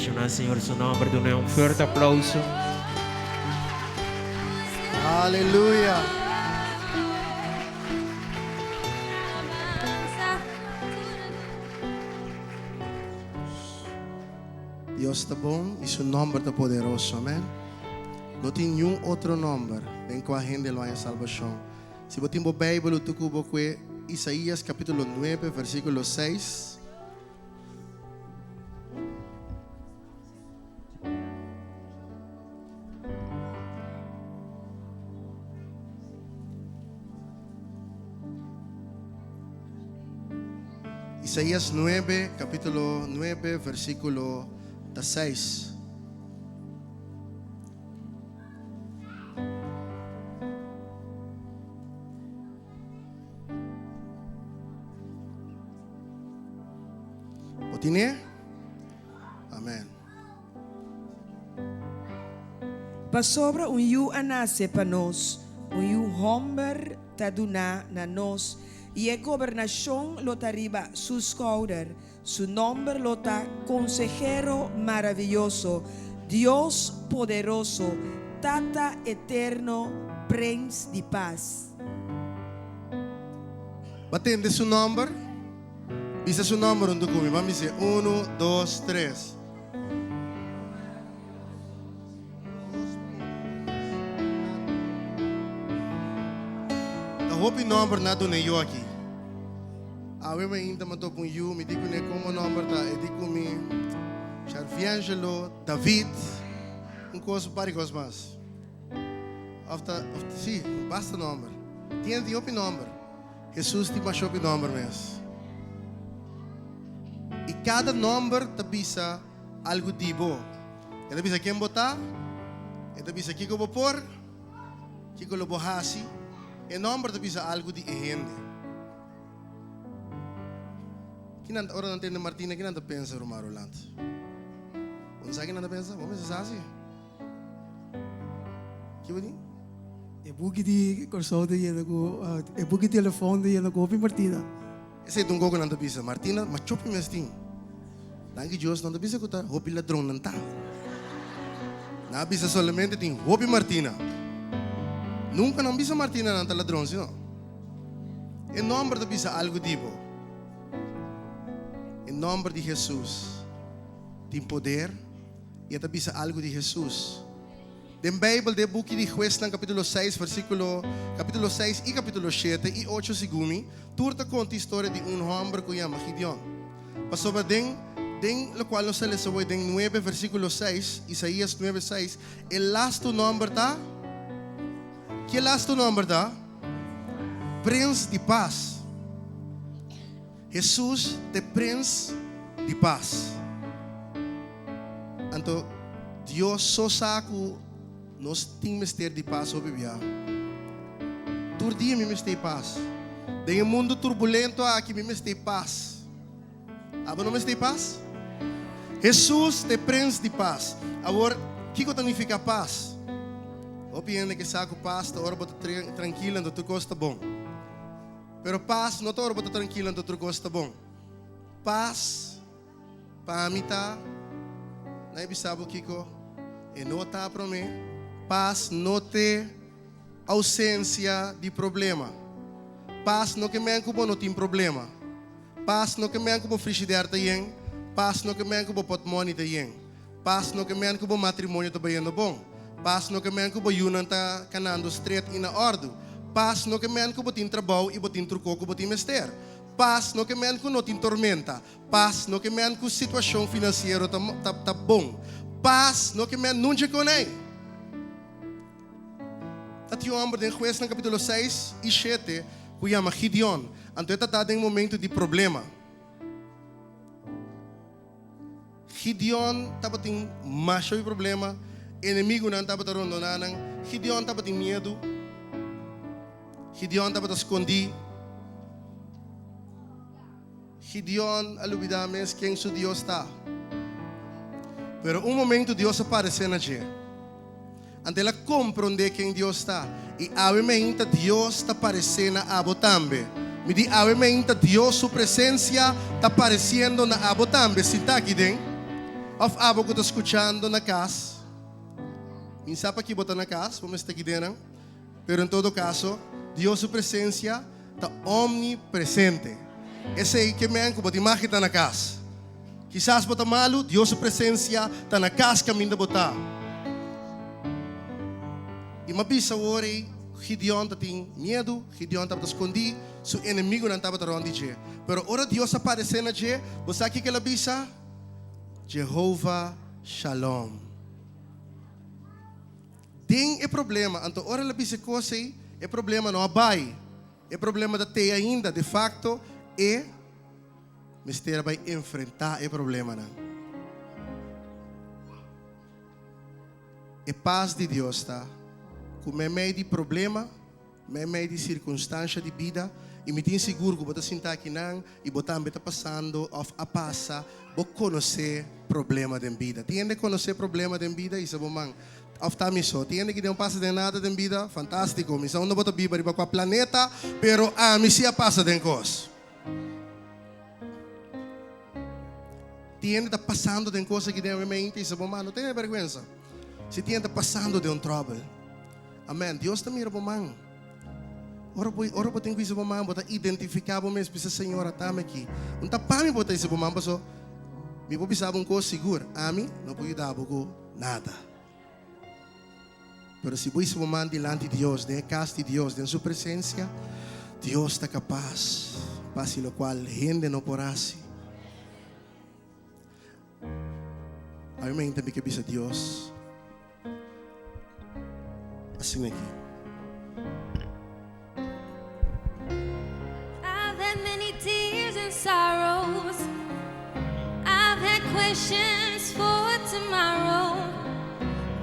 bendishoná Señor su nòmber. Dun'é un fuerte aplauso. Aleluya. Dios ta bon y su nomber ta poderoso. Amen. No tin niun otro nomber den cua hende lo haña salbacion. Si bo tin bo Bijbel utu cu bo cue Isaías capítulo 9 versículo 6. Isaías 9, capítulo 9, versículo 6. Bo tine? Amen. Pasobra un yu a nase pa nos, un yu hòmber ta duná na nos, i e gobernashon lo ta riba su skouder. Su nòmber lo ta Konsehero Maravioso, Dios Poderoso, Tata Eterno, Prens di Pas. Bo tende su nòmber? Bisa su nòmber huntu ku mi. Ban bis'é, Unu, dos, tres. Ta hopi nòmber nan a duna e yu aki. Awe mainta mi a topa un yu, mi di kuné komo nòmber ta, e di ku mi Sharviangelo David, un kos, un par di kos mas. Òf ta, òf sí, basta nòmber. Tin tin hopi nòmber. Hesus tin masha hopi nòmber mes. I kada nòmber ta bisa algu di bo. E ta bisa ken bo ta, e ta bisa kiko bo por, kiko lo bo hasi. E nòmber ta bisa algu di e hende. Kinan ora nan tende Martina kinan ta pensa ruman Roland? Bo no sa kinan ta pensa? Bo mester sa si. Ki bo di? E buki di Kòrsou ta yena ku e buki telefòn ta yena ku hopi Martina. Esei ta un kos ku nan ta bisa, Martina, ma chopi mes tin. Danki Dios nan ta bisa ku ta hopi ladron nan ta. Nan a bisa solamente tin hopi Martina. Nunka nan bisa Martina nan ta ladron si no. E nòmber ta bisa algu di bo. E nòmber di Hesus tin poder i e ta bisa algu di Hesus. Den Beibel, den e buki di Huesnan kapítulo seis versíkulo kapítulo seis i kapítulo shete i ocho segun mi, tur ta konta historia di un hòmber ku yama Gideon. Pasobra den den lokual nos ta lesa awor den nuebe versíkulo seis, Isaías nuebe seis, e lastu nòmber ta? Ki e lastu nòmber ta? Prens di Pas. Hesus ta e Prens di Pas. Anto Dios so sa ku nos tin mester di pas hopi bia. Tur dia mi mester pas. Den e mundu turbulento aki mi mester pas. Abo no mester pas? Hesus ta e Prens di Pas. Awor, kiko ta nifiká pas? Hopi hende ke sa ku pas ta ora bo ta trankil anto tur kos ta bon. Pero pas no ta ora bo ta trankil anto tur kos ta bon. Pas pa mi ta, nan e bisa bo kiko e no ta promé, pas no te ausensia di problema. Pas no ke men ku bo no tin problema. Pas no ke men ku bo frishider ta yen. Pas no ke men ku bo potmoni ta yen. Pas no ke men ku bo matrimonio ta bayendo bon. Pas no ke men ku bo yunan ta kanando stret i na òrdu. Pas no ke men ku bo tin trabou i bo tin truko ku bo tin mester. Pas no ke men ku no tin tormenta. Pas no ke men ku situashon finansiero ta ta ta bon. Pas no ke men nunca konei. Ta tin un hòmber den Huesnan kapítulo seis i shete ku yama Gideon. Anto e ta ta den momentu di problema. Gideon tabatin masha hopi problema, enemigunan tabata rondoná nan. Gideon tabatin miedu. Gideon tabata skondí. Gideon a lubidá mes ken su Dios ta. Pero un momentu Dios a paresé na dje. Anto el a komprondé ken Dios ta. I awe meinta Dios ta paresé na abo tambe. Mi di awe meinta Dios su presensia ta paresiendo na abo tambe. Sinta aki den. Òf abo ku ta skuchando na kas, mi sa paki bo ta na kas, bo mester ta kidenan, pero en todo kaso, Dios su presensia ta omnipresente. Esei ke men ku bo tin mag ta na kas. Kisas bo ta malu, Dios su presensia ta na kas kaminda bo ta. I m'a bisa awor ei, Gideon ta tin miedu, Gideon tabata skondí, su enemigunan tabata rònt di dje. Pero ora Dios a paresé na dje, bo sa kiko el a bisa? Jehova Shalom. Den e problema, anto ora el a bisa e kos ei, e problema no a bai. E problema ta tei ainda. De facto, e mester a bai enfrentá e problemanan. E pas di Dios ta ku meimei di problema, meimei di sirkunstansha di bida, i mi tin sigur ku bo ta sinta akinan i bo tambe ta pasando òf a pasa, bo konosé problema den bida. Tin hende konosé problema den bida? Hisa bo man. Òf ta mi so? Tin hende ki den pasa den nada den bida? Fantástiko! Mi sa unda bo ta biba, riba kua planeta, pero ami si a pasa den kos. Tin hende ta pasando den kos aki den mente i sa bo man, no tene bèrgwensa. Si tin hende ta pasando den un tròbel. Amèn. Dios ta mira bo man. Ora bo, ora bo tin ku hisa bo man, bo ta identifiká bo mes, bisa, Señor, atami aki. Un ta pa mi bo ta hisa bo man, paso mi por bisa bo un kos sigur, ami no por yuda bo ku nada. Pero si bo hisa bo man dilanti Dios, den e kas di Dios, den Su presensia, Dios ta kapas pa hasi lokual hende no por hasi. Ami mainta mi ke bisa Dios asina aki. I've had many tears and sorrows. I've had questions for tomorrow.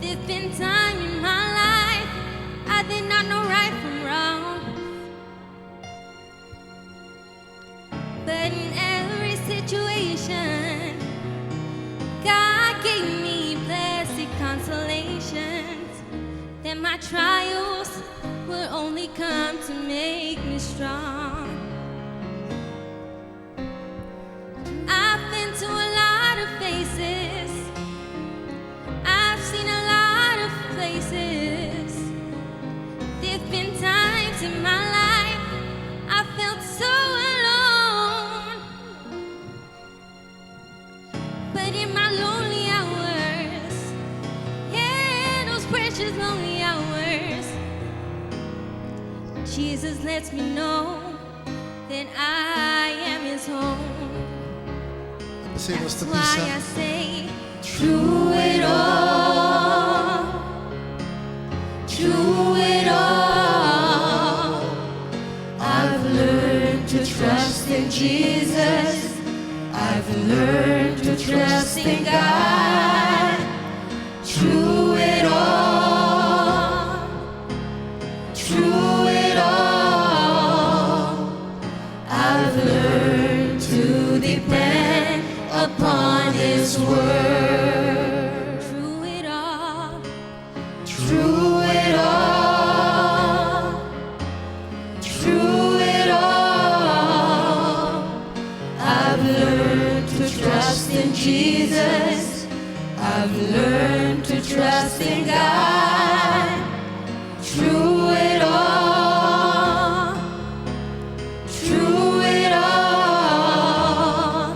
There's been time in my life I did not know right from wrong. But in every situation, God gave me blessed consolations that my trials would only come to make me strong. I've been to a lot of faces. I've seen a lot of places. There've been times in my life I felt so alone. But in my lonely hours, yeah, those precious lonely hours, Jesus lets me know that I am his own. P'esei nos ta That's why bisa. I say, through it all, through it all, I've learned to trust in Jesus. I've learned to trust in God. Through it all, through it all, I've learned to depend upon His word. Through it all, through it all, through it all, I've learned to trust in Jesus. I've learned to trust in God. Through it all, through it all,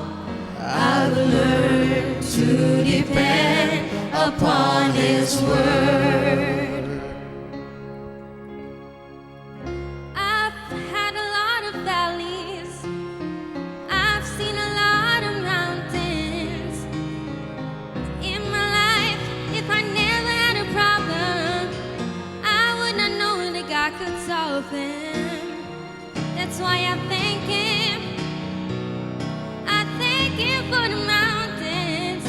I've learned to depend upon His word. I've had a lot of valleys. I've seen a lot of mountains. In my life, if I never had a problem, I would not know that God could solve them. That's why I thank Him. I thank Him for the mountains,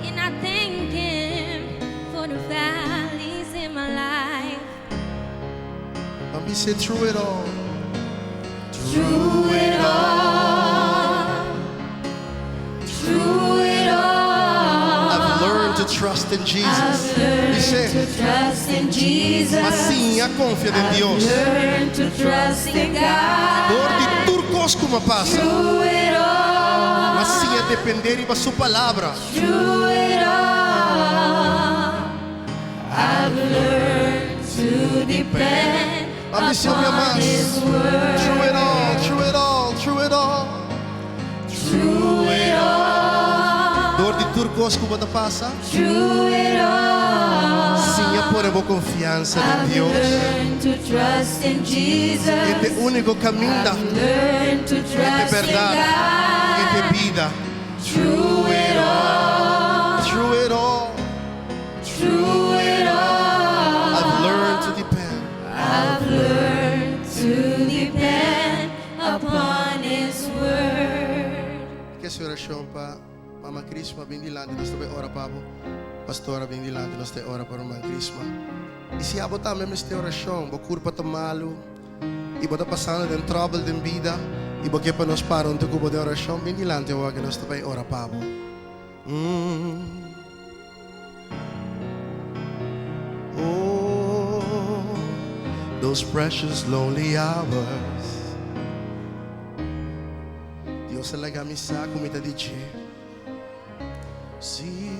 and I thank Him for the valleys in my life. Ban bisa through it all. Through it all, through it all, I've learned to trust in Jesus. I've learned Bis'é, to trust in Jesus. m'a siña konfia den Dios. Learned to trust in God. Dor di tur kos ku m'a pasa. Through it all, M'a siña dependé riba su palabra. Through it all, I've learned to depend Ban bis'é un upon mas. His word. Through it all, through it all, through it all. Through it all, Dor di tur kos ku bo ta pasa. through it all, Siña pone bo konfiansa den I've Dios. learned to trust in Jesus. E ta e úniko kaminda. I've learned to E ta trust in bèrdat. E ta God. bida. Through it all, Through it all, through it all, I've learned to depend. I've learned to depend upon His word. Ke orashon pa Mama Crisma bin dilanti, nos ta bai ora pa bo. Pastora bin dilanti, nos ta ora pa Mama Crisma. I si abo tambe mester orashon, bo kurpa ta malu, i bo ta pasando den trouble den bida, i bo ke pa nos para huntu ku bo den orashon, bin dilanti awor ku nos ta bai ora pa bo. Oh, those precious lonely hours. Dios a laga mi sa ku mi ta di dje. Si.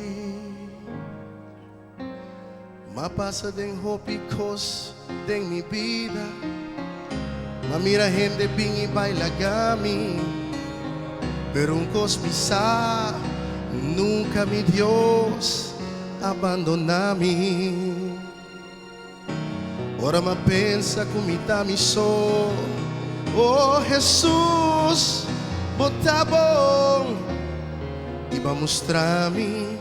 M'a pasa den hopi kos den mi bida. M'a mira hende bin i bai laga mi. Pero un kos mi sa, nunka mi Dios a bandoná mi. Ora m'a pensa ku mi ta mi so. Oh Jesus, bo ta bon. I b'a mustra mi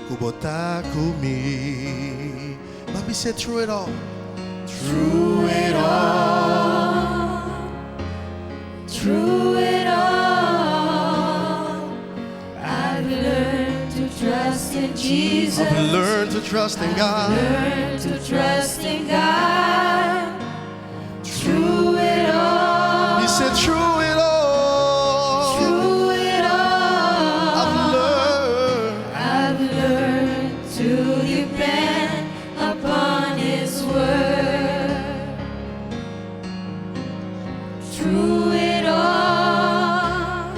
ku bo ta ku mi. Ban bis'é through it all. Through it all, through it all, I've learned to trust in Jesus. I've learned to trust in God. Learned to trust in God. Through it all, He said through it all. through it all, I've learned. I've learned to depend upon His word. Through it all,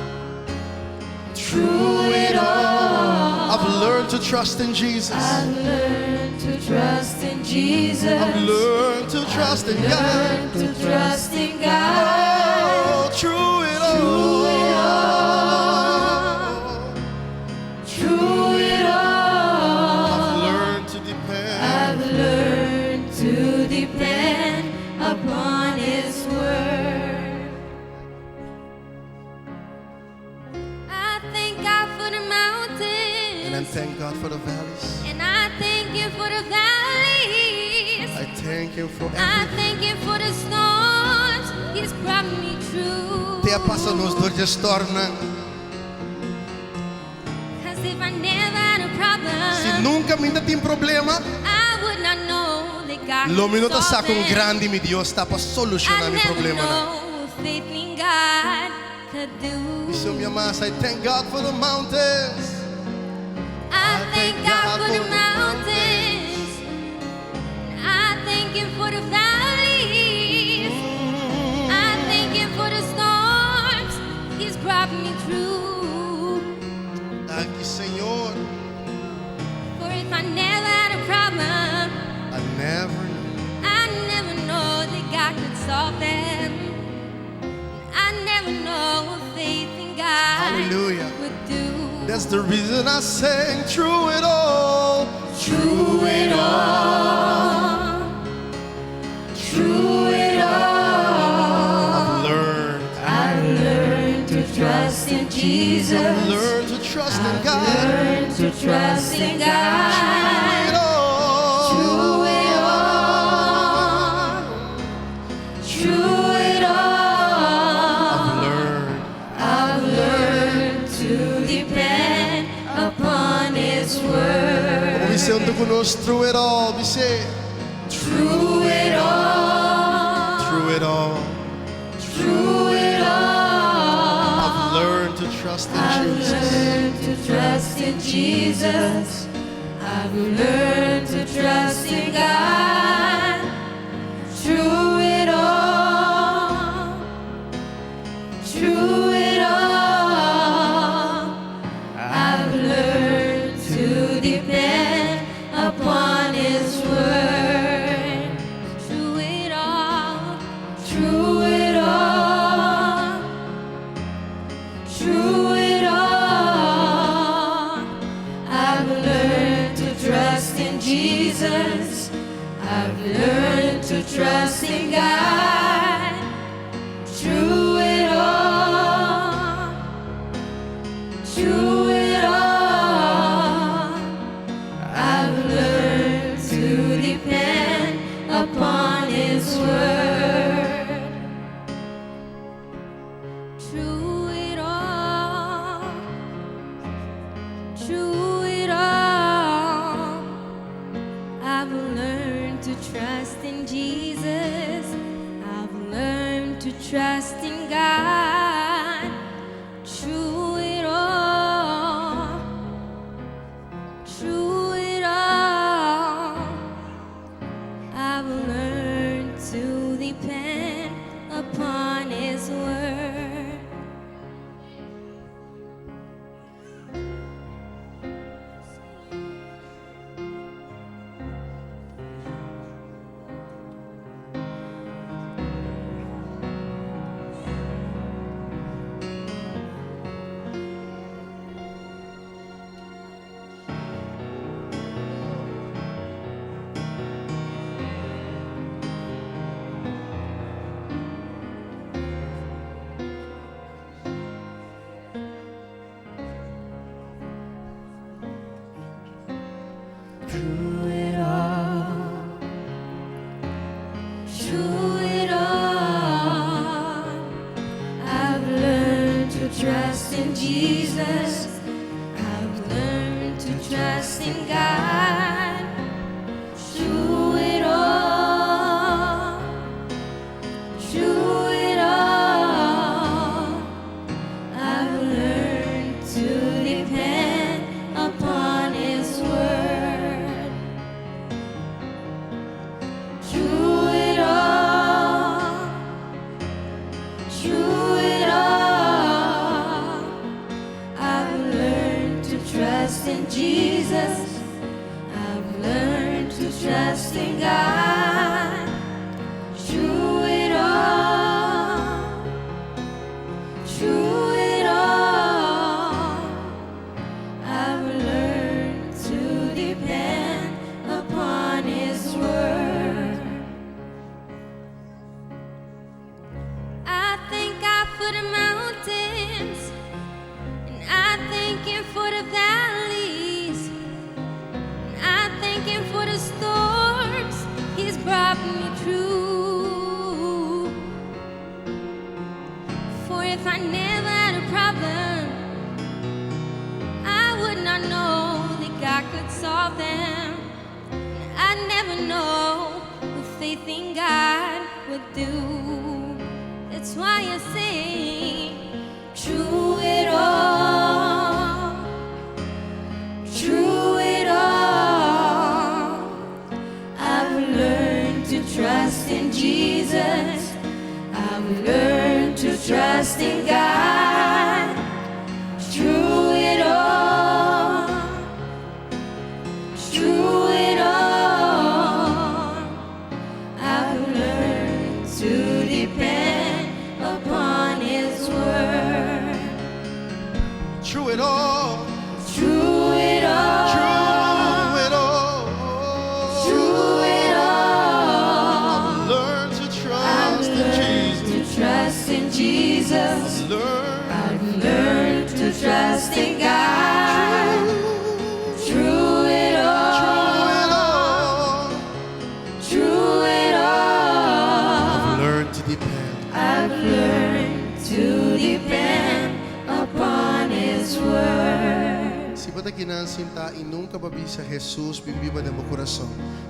through it all, I've learned to trust in Jesus. I've learned to trust in Jesus. I've learned to trust in God. Learned to trust in God. Oh, through it all. Through it all, through it all, I've learned to depend. I've learned to depend upon His word. I thank God for the And I mountains. thank God for the valleys. And I thank you for the valleys. I thank Him for I everything. thank you for the storms. He's brought me through. Te a pasa nos dor di storm. Cause if I never had a problem, Si nunka mi no tin problema, I would not know that God lo mi no could ta solve sa kon them. grandi mi Dios ta pa I solushoná mi never problema. know what faith in God could do. Bis'é un mas, I thank God for the mountains. I thank God for the mountains. I thank Him for the valleys. I thank Him for the storms. He's brought me through. Danki, Señor. For if I never had a problem, I never knew. I never know that God could solve them. I never know what faith in God Hallelujah. would do. That's the reason I sang through it all. Through it all, through it all, I've learned. I've learned to trust in Jesus. I've learned to trust in God. Learned to trust in God. Through it all. Through it all, through it all, I've learned. I've learned to depend upon His word. Ban bis'é huntu ku nos through it all. Bis'é Through it all, through it all. through it all, I've learned to trust in I've Jesus. learned to trust in Jesus. I've learned to trust in God. Through it all, through it all, depend upon His word. Through it all, through it all, through it all, I've learned to trust in Jesus. I've learned to trust in God. Through it all, through it all, I've learned to depend upon His word. Through it all, through it all, I've learned to trust in Jesus. I've learned to trust in God. Through it all, through it all, I've learned to depend upon His word. Through it all, through it all, I've learned to trust in Jesus. I've learned to trust in God. Through it all, through it all, I've learned to depend upon His word. Through it all, through it all, I've learned to trust in Jesus. I've learned to trust in God. Through it all, through it all, I've learned to depend upon His word. I thank God for the mountains, and I thank Him for the valleys, and I thank Him for the storms He's brought me through. For if I never had a problem, I would not know that God could solve them. I'd never know what faith in God would do. That's why I sing, through it all, through it all. I've learned to trust in Jesus. I've learned to trust in God. Through it all, through it all, I've learned to depend upon His word. Through it all, Through it all, through it all, through it all, I've learned to I've trust in learned Jesus. to trust in Jesus. I've learned I've learned to trust in God. Through it all, through it all. through it all, I've learned to depend. I've learned to depend upon His word. Si bo ta akinan sintá i nunka b'a bisa Jesus bin biba den bo kurason,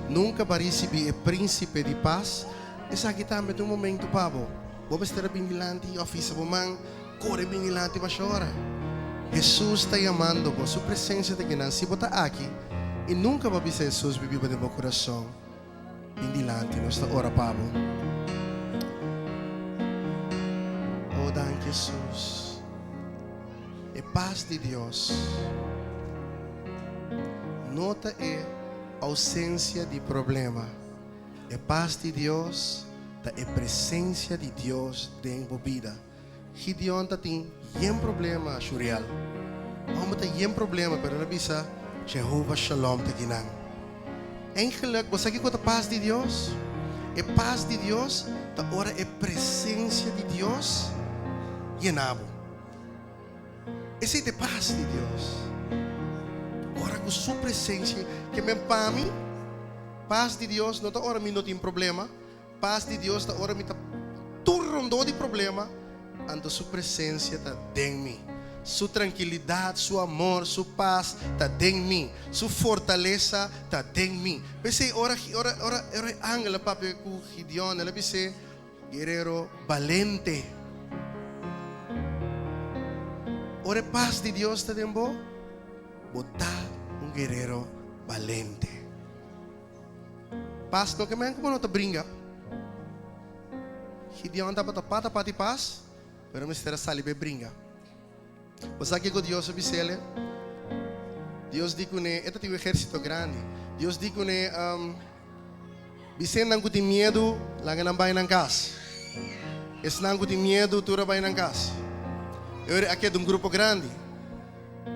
nunka b'a risibí e Prínsipe di Pas, esaki tambe ta un momento pa bo. Bo mester bin dilanti òf hisa bo man, kore bin dilanti mesora. Jesus ta yamando bo, su presensia ta akinan. Si bo ta aki i nunka b'a bisa Jesus bin biba den bo kurason, bin dilanti, nos ta ora pa bo. Oh, danki Jesus. E pas di Dios. no ta e ousensia di problema. E pas di Dios ta e presensia di Dios den bo bida. Gideon ta tin yen problema, Shuriel. Homber ta yen problema, pero el a bisa, Jehovah Shalom ta kinan. Eigenlijk, bo sa kiko ta pas di Dios? E pas di Dios ta ora e presensia di Dios yena bo. Esei ta e pas di Dios. Ora ku su presensia, ke men pa mi, pas di Dios no ta ora mi no tin problema, pas di Dios ta ora mi ta tur rondó di problema, anto su presensia ta den mi. Su trankilidat, su amor, su pas ta den mi. Su fortalesa ta den mi. P'esei ora ora ora ora e angel a papia ku Gideon, el a bis'é, Guerero balente. Ora e pas di Dios ta den bo, bo ta un guerero balente. Pas no ke men ku bo no ta bringa. Gideon tabata pata pati pas, pero mester a sali bai bringa. Bo sa kiko Dios a bis'el? Dios di kuné, e ta tin un ehérsito grandi. Dios di kuné, Bis'e nan ku tin miedu, laga nan bai nan kas. Esnan ku tin miedu, tur a bai nan kas. E ora a keda un grupo grandi.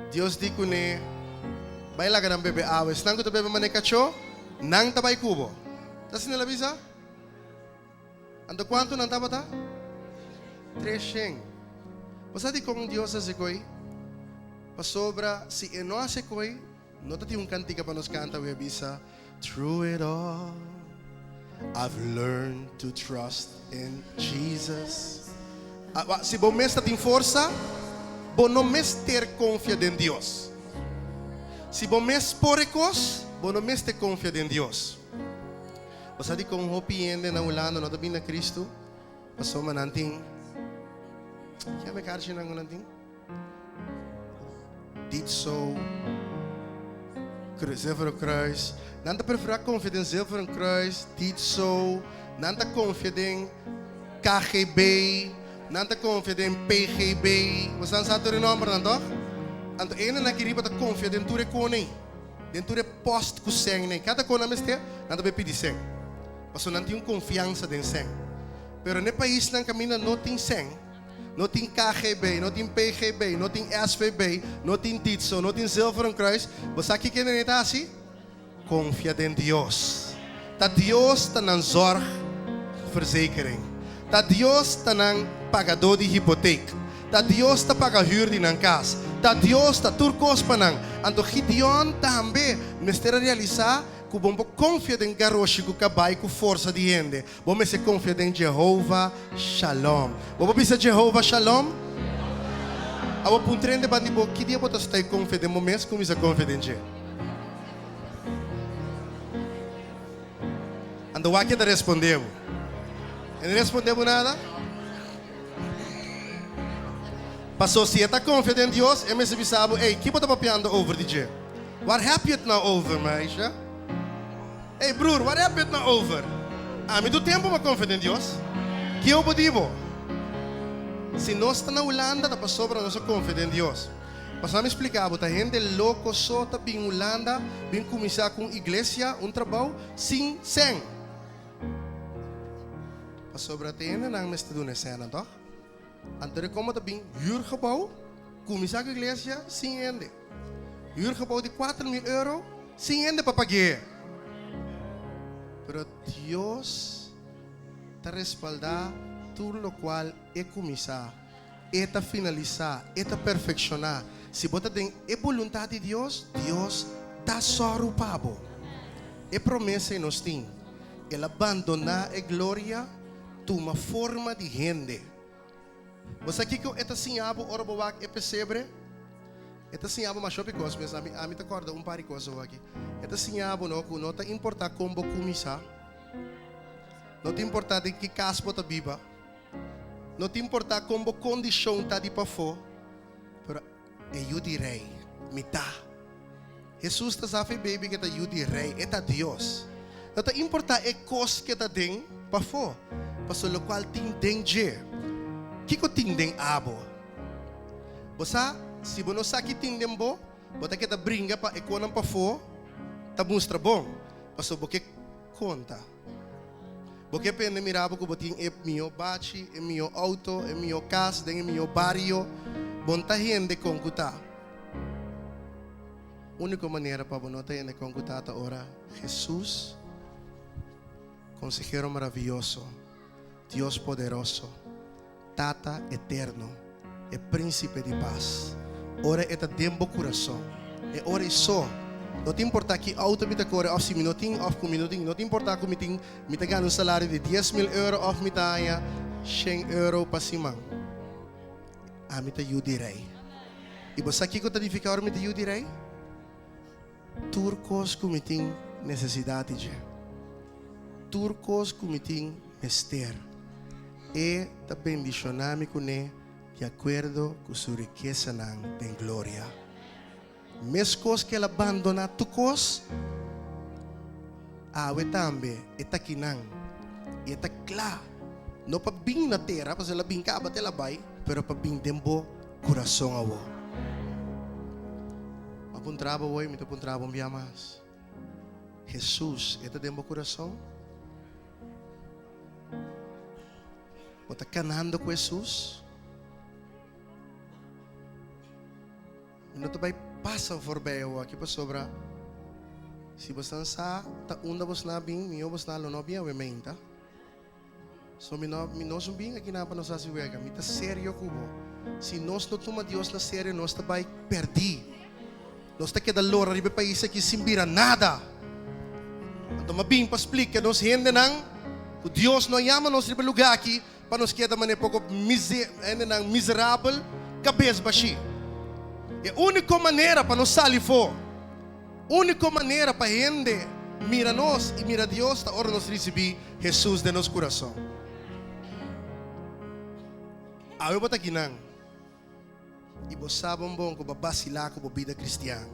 Dios di kuné, Bai laga nan bebe awa. Esnan ku ta bebe manera kachó, nan ta bai ku bo. Ta asina el a bisa? Anto kuantu nan tabata? Treshen. Bo sa dikon Dios a hasi koi? Pasobra si e no hasi koi, No ta tin un kantika pa nos kanta wea bisa Through it all I've learned to trust in Jesus. Si bo mes ta tin forsa, bo no mester konfia den Dios. Si bo mes por e kos, bo no mester konfia den Dios. Bo sa dikon hopi hende na Hulanda no ta bini na Kristu? Pasobra nan tin, kiami e karchinan ku nan tin? Ditzo, Zilveren Kruis. Nan ta preferá konfia den Zilveren Kruis, Ditzo, nan ta konfia den KGB, nan ta konfia den PGB. Boso sa tur e nòmbernan, tòg? Anto e hendenan aki riba ta konfia den tur e konei, den tur e pòst ku sèn nei. Kada kon nan mester, nan ta bai pidi sèn. Pasobra nan tin un konfiansa den sèn. Pero n'e paisnan kaminda no tin sèn. No tin KGB, no tin PGB, no tin SVB, no tin Ditzo, no tin Zilveren Kruis. Bo sa kiko hende ta hasi? Konfia den Dios. Ta Dios ta nan zorgverzekering. Ta Dios ta nan pagadó di hipotek. Ta Dios ta paga hür di nan kas. Ta Dios ta tur kos pa nan. Anto Gideon tambe mester a realisá ku bo no por konfia den garoshi ku kabai ku forsa di hende. Bo mester konfia den Jehova Shalom. Bo por bisa Jehova Shalom? Awor puntra hende banda di bo, ki dia bo ta stoi konfia den bo mes kuminsá konfia den dje? Anto wak e ta responde bo. E no responde bo nada? Paso si e ta konfia den Dios, e mester bisa bo, Ey, ki bo ta papiando over di dje? Waar heb je het nou over, meisje? Ey broer, waar heb je het nou over? Ami tur tempu m'a konfia den Dios. Kieu bo di bo? Si nos ta na Hulanda ta pasobra nos a konfia den Dios. Pasobra mi splika bo, ta hende loko so ta bin Hulanda bin kuminsá ku un iglesia, un trabou, sin sèn. Pasobra ta hendenan mester duna e sènnan, tòg? Anto de komo ta bin huurgebouw, kuminsá ku iglesia sin hende. Huurgebouw di 4000 euro sin hende pa pag'é. Pero Dios ta respaldá tur lokual e kuminsá, e ta finalisá, e ta perfekshoná. Si bo ta den e boluntat di Dios, Dios ta sòru pa bo. E promesa ei nos tin. El a bandoná e gloria. Tuma forma di hende. Bo sa kiko e ta siña bo ora bo wak e pesebre? E ta siña bo masha hopi kos mes. Ami ami ta kòrda un par di kos awor aki. E ta siña bo no ku no ta importá kon bo kuminsá, no ta importá den ki kas bo ta biba, no ta importá kon bo kondishon ta di pafó, pero e yu di rei mi ta. Hesus ta sa fe baby ke ta yu di rei, e ta Dios. No ta importa e kos ke ta den pafó, paso lokual tin den dje. Kiko tin den abo? Bo sa, si bo no sa ki tin den bo, bo ta keda bringa pa e konan pafó. Ta mustra bon, pasobra bo ke konta. Bo ke pende mira bo ku bo tin e mihó bachi, e mihó outo, e mihó kas den e mihó bario. Bo no ta hende kon ku ta. Úniko manera pa bo no ta hende kon ku ta ta ora Hesus, Konsehero Maravioso, Dios Poderoso, Tata Eterno, e Prínsipe di Pas, ora E ta den bo kurason, e ora ei so, no ta importá ki outo mi ta kore òf si mi no tin òf ku mi no tin, no ta importá ku mi tin, mi ta gana un salario di 10,000 euro òf mi ta haña shen euro pa siman, ami ta yu di Rei. I bo sa kiko ta nifiká ora mi ta yu di Rei? Tur kos ku mi tin nesesidat di dje, tur kos ku mi tin mester, E ta bendishoná mi kuné di akuerdo ku Su rikesanan den gloria. Meskos ku El a bandoná tur kos, awe tambe E ta akinan i E ta kla, no pa bin na tera, pasobra El a bin kaba te El a bai, pero pa bin den bo kurason awor. A puntra bo hoy, mi ta puntra bo un bia mas. Hesus, e ta den bo kurason? Bo ta kanando ku Hesus? Mi no ta bai pasa voorbij awo aki pasobra si bosnan sa ta unda bosnan a bin, mihó bosnan lo no bin awe meinta. So mi no, mi no bin aki nan pa nos hasi wega. Mi ta serio ku bo. Si nos no tuma Dios na serio, nos ta bai perdí. Nos ta keda lora riba e pais aki sin bira nada. Anto mi a bin pa splika nos hendenan ku Dios no a yama nos riba e lugá aki pa nos keda manera poko mise, hendenan miserabel, kabes bashí. E úniko manera pa nos sali for. Úniko manera pa hende mira nos i mira Dios ta ora nos risibí Hesus den nos kurason. Awe bo ta kinan i bo sa bon bon ku bo a basilá ku bo bida kristian.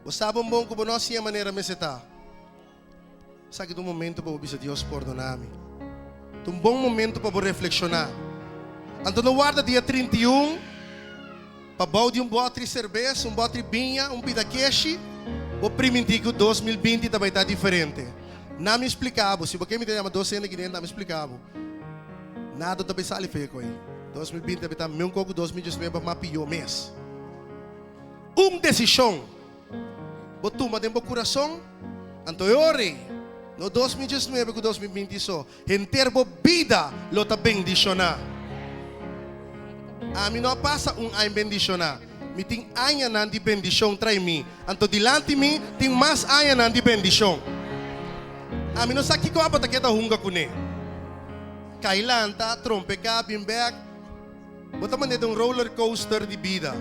Bo sa bon bon ku bo no a siña manera mester ta. Esaki ta un momento pa bo bisa Dios pordoná mi. Ta un bon momento pa bo reflekshoná. Anto no warda dia 31 pa bou di un bòtri serbes, un bòtri biña, un pida keshi, bo primintí ku 2020 ta bai ta diferente. Na mi splika bo, si bo ke mi ta yama dos hende aki den, na mi splika bo. Nada ta bai sali feko ei. 2020 ta bai ta meun kos ku 2019 ma pió mes. Un desishon bo tuma den bo kurason, anto e ora ei, no 2019 ku 2020 so, henter bo bida lo ta bendishoná. Ami no a pasa un aña bendishoná, mi tin añanan di bendishon trai mi, anto dilanti mi tin mas añanan di bendishon. Ami no sa kiko abo ta keda hunga kuné. Kai lanta, trompeká, bin bèk. Bo ta manera un roller coaster di bida.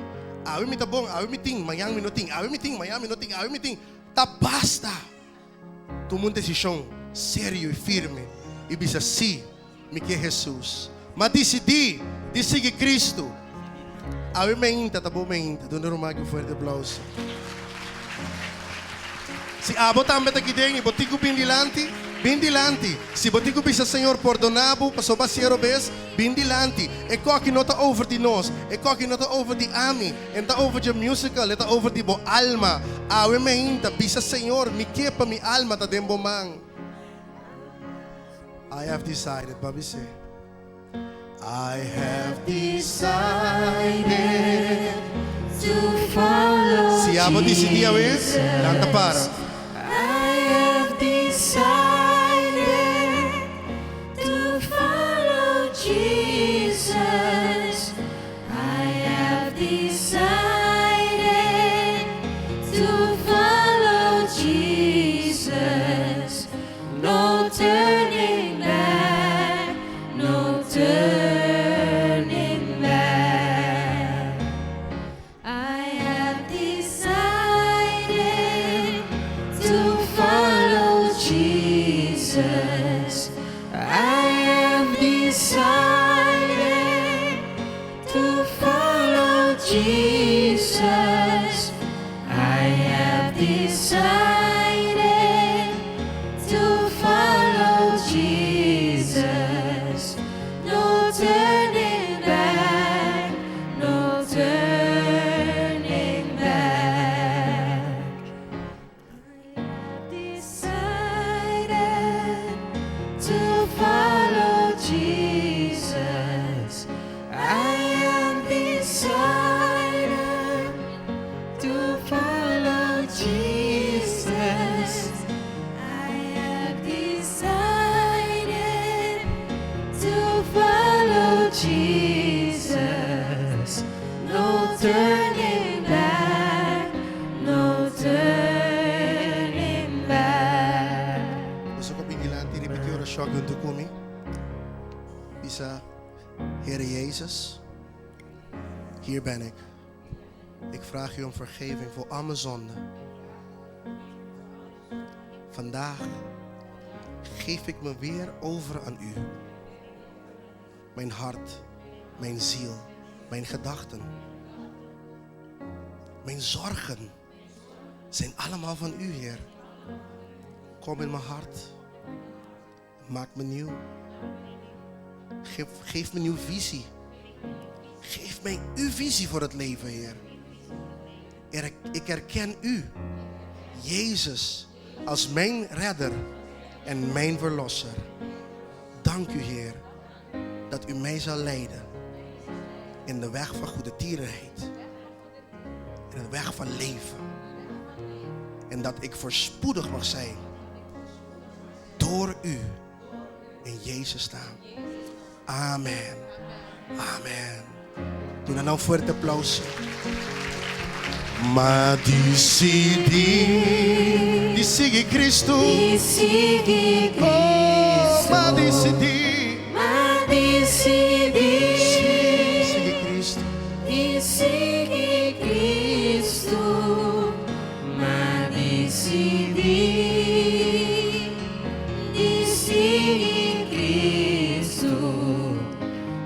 Awe mi ta bon, awe mi tin, mañan mi no tin, awe mi tin, mañan mi no tin, awe mi tin. Ta basta! Tuma un desishon serio i firme i bisa, Sí, mi ke Hesus. M'a disidí di sigui Kristu. Awe meinta ta bo meinta. Duna ruman aki un fuerte aplauso. Si abo tambe ta kiden i bo tin ku bin dilanti, bin dilanti. Si bo tin ku bisa Señor pordona bo pasobra bo a hasié robes, bin dilanti. E koki no ta over di nos, e koki no ta over di ami, e no ta over dje musical, e ta over di bo alma. Awe meinta, bisa Señor, mi ke pa mi alma ta den bo man. I have decided, bo a bis'é. I have decided to follow Si abo disidí awe, Jesus. lanta para. I have decided to follow Jesus. I have decided to follow Jesus. No turning back, no turning back. I have decided to follow Jesus. I have decided to follow Jesus. I have decided to follow Jesus. No turning back, no turning back. Jesus. I have decided to follow Jesus. No turning back, no turning back. Boso ku a bin dilanti ripití orashon huntu ku mi. Bisa, Heer Jezus, hier ben ik. Ik vraag u om vergeving voor al mijn zonden. Vandaag geef ik me weer over aan u. Mijn hart, mijn ziel, mijn gedachten, mijn zorgen zijn allemaal van u, Heer. Kom in mijn hart. Maak me nieuw. Geef, geef me nieuwe visie. Geef mij uw visie voor het leven, Heer. Ik herken u, Jezus, als mijn redder en mijn verlosser. Dank u, Heer, dat u mij zal leiden in de weg van goedertierenheid. In de weg van leven. En dat ik voorspoedig mag zijn door u in Jezus' naam. Amen. Amen. Duna nan un fuerte aplauso. M'a disidí di sigui Cristo. Di sigui Cristo. Oh, m'a disidí. M'a disidí. Sí, sigui Cristo. Di sigui Cristo. M'a disidí di sigui Cristo.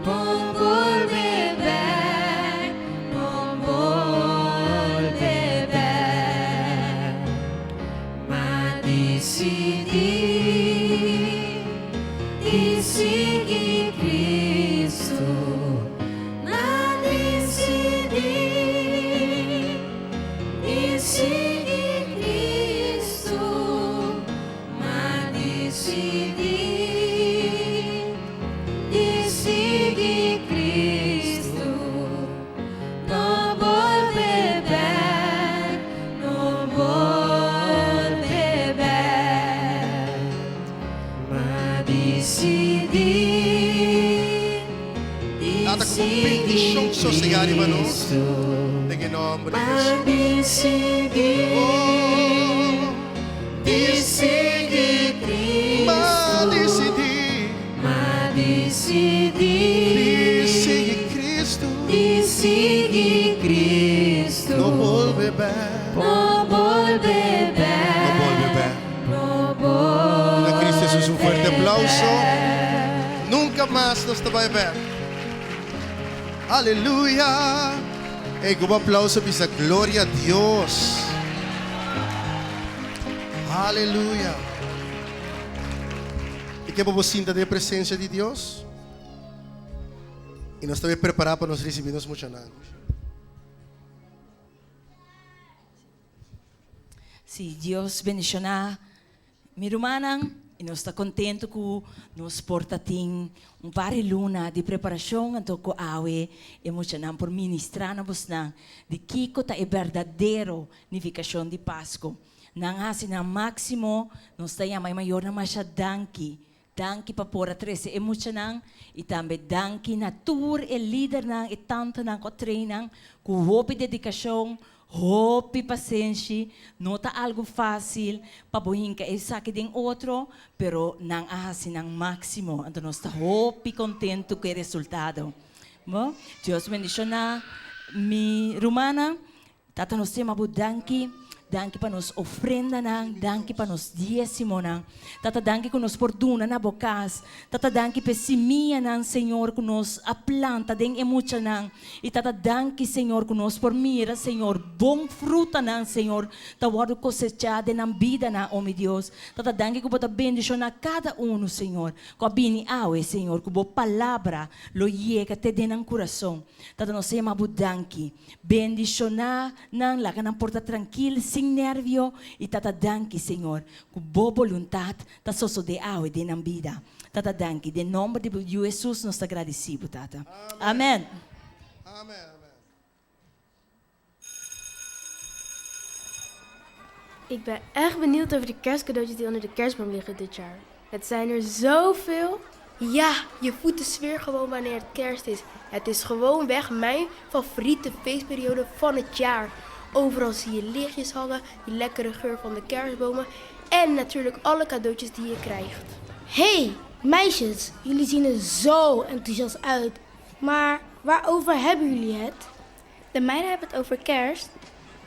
No bolbe bèk, no bolbe bèk. M'a disidí di sigui Cristo. M'a disidí di sigui Cristo. M'a disidí di sigui Cristo. No bolbe bèk, no bolbe bèk. M'a disidí di Tata, ku bo bendishon sosegá riba nos. Den e nòmber di Hesus. Oh, Di sigui Cristo. M'a disidí. M'a disidí. Di sigui Cristo. Di sigui Cristo. No bolbe bèk. No bolbe bèk. No bolbe bèk. No bolbe Duna Cristo Jesus un fuerte aplauso. bèk. Nunka mas nos ta bai bèk. Aleluya. Ey, ku un aplauso bisa gloria a Dios. Aleluya. I ke pa bo sinta den presensia di Dios? I nos ta bai prepará pa nos risibí nos muchanan. Sí, Dios bendishoná mi rumannan i nos ta kontentu ku nos por ta tin un par di luna di preparashon anto ku awe e muchanan por ministrá na bosnan di kiko ta e berdadero nifikashon di Pasku. Nan hasi nan máksimo, nos ta yama e mayornan masha danki. Danki pa por a trese e muchanan i tambe danki na tur e lidernan, e tantenan ku a train nan ku hopi dedikashon, hopi pasenshi. No ta algu fásil pa bo hinka esaki den otro, pero nan a hasi nan máksimo. Anto nos ta hopi kontentu ku e resultado. Bo, Dios bendishoná mi rumannan. Tata nos ta yama bo danki, danki pa nos ofrendanan, danki pa nos diesimonan. Tata danki ku nos por duna na bo kas. Tata danki pa e simianan Señor ku nos a planta den e muchanan. I Tata danki Señor ku nos por mira Señor bon frutanan Señor ta wòrdu kosechá den nan bidanan o mi Dios. Tata danki ku bo ta bendishoná kada unu Señor ku a bini awe Señor ku bo palabra lo yega te den nan kurason. Tata nos ta yama bo danki. Bendishoná nan, laga nan por ta trankil, sin nervio, i Tata danki, Señor, ku Bo boluntat ta sosodé awe den nan bida. Tata danki, den nomber di Bo Yu Hesus nos ta gradisí Bo, Tata. Amen. Amen. Ik ben echt benieuwd over de kerstcadeautjes die onder de kerstboom liggen dit jaar. Het zijn er zoveel. Ja, je voelt de sfeer gewoon wanneer het kerst is. Het is gewoonweg mijn favoriete feestperiode van het jaar. Overal zie je lichtjes hangen, die lekkere geur van de kerstbomen en natuurlijk alle cadeautjes die je krijgt. Hey, meisjes, jullie zien er zo enthousiast uit. Maar waarover hebben jullie het? De meiden hebben het over kerst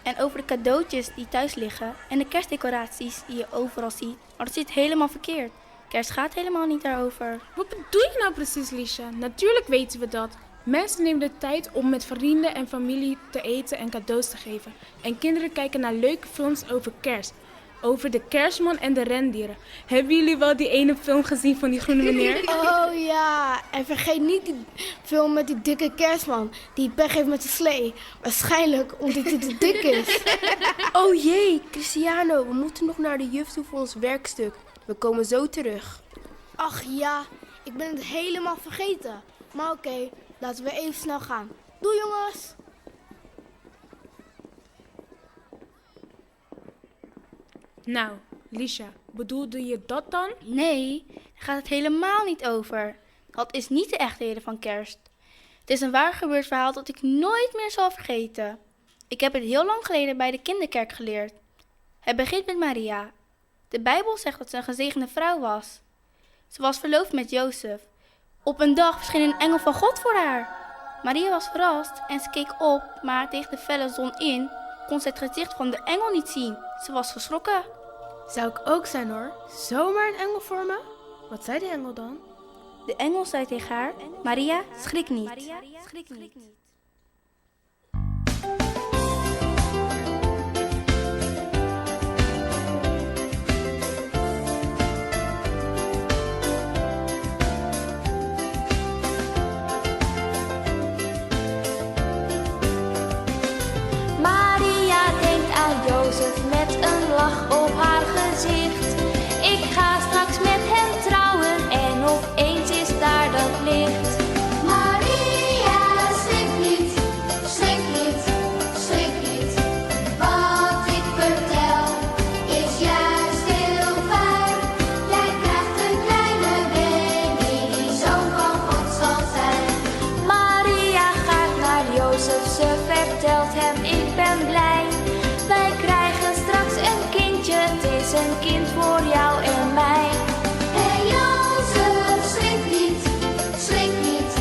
en over de cadeautjes die thuis liggen en de kerstdecoraties die je overal ziet. Maar dat zit helemaal verkeerd. Kerst gaat helemaal niet daarover. Wat bedoel je nou precies, Liesje? Natuurlijk weten we dat. Mensen nemen de tijd om met vrienden en familie te eten en cadeaus te geven. En kinderen kijken naar leuke films over kerst. Over de kerstman en de rendieren. Hebben jullie wel die ene film gezien van die groene meneer? Oh ja, en vergeet niet die film met die dikke kerstman die pech heeft met zijn slee. Waarschijnlijk omdat hij te dik is. Oh jee, Cristiano, we moeten nog naar de juf toe voor ons werkstuk. We komen zo terug. Ach ja, ik ben het helemaal vergeten. Maar oké, laten we even snel gaan. Doei jongens! Nou, Liesje, bedoelde je dat dan? Nee, daar gaat het helemaal niet over. Dat is niet de echte reden van kerst. Het is een waar gebeurd verhaal dat ik nooit meer zal vergeten. Ik heb het heel lang geleden bij de kinderkerk geleerd. Het begint met Maria. De Bijbel zegt dat ze een gezegende vrouw was. Ze was verloofd met Jozef. Op een dag verscheen een engel van God voor haar. Maria was verrast en ze keek op, maar tegen de felle zon in kon ze het gezicht van de engel niet zien. Ze was geschrokken. Zou ik ook zijn hoor. Zomaar een engel voor me? Wat zei de engel dan? De engel zei tegen haar: Maria, schrik niet. schrik niet. Maria denkt aan Jozef met een lach op haar gezicht. Ik ga straks met hem trouwen en opeens is daar dat licht. Maria, schrik niet, schrik niet, schrik niet. Wat ik vertel is juist heel fijn. Jij krijgt een kleine baby die zoon van God zal zijn. Maria gaat naar Jozef, ze vertelt hem ik ben blij. Wij krijgen straks een kindje, het is een kind voor jou en mij. Hey Jozef, schrik niet, schrik niet,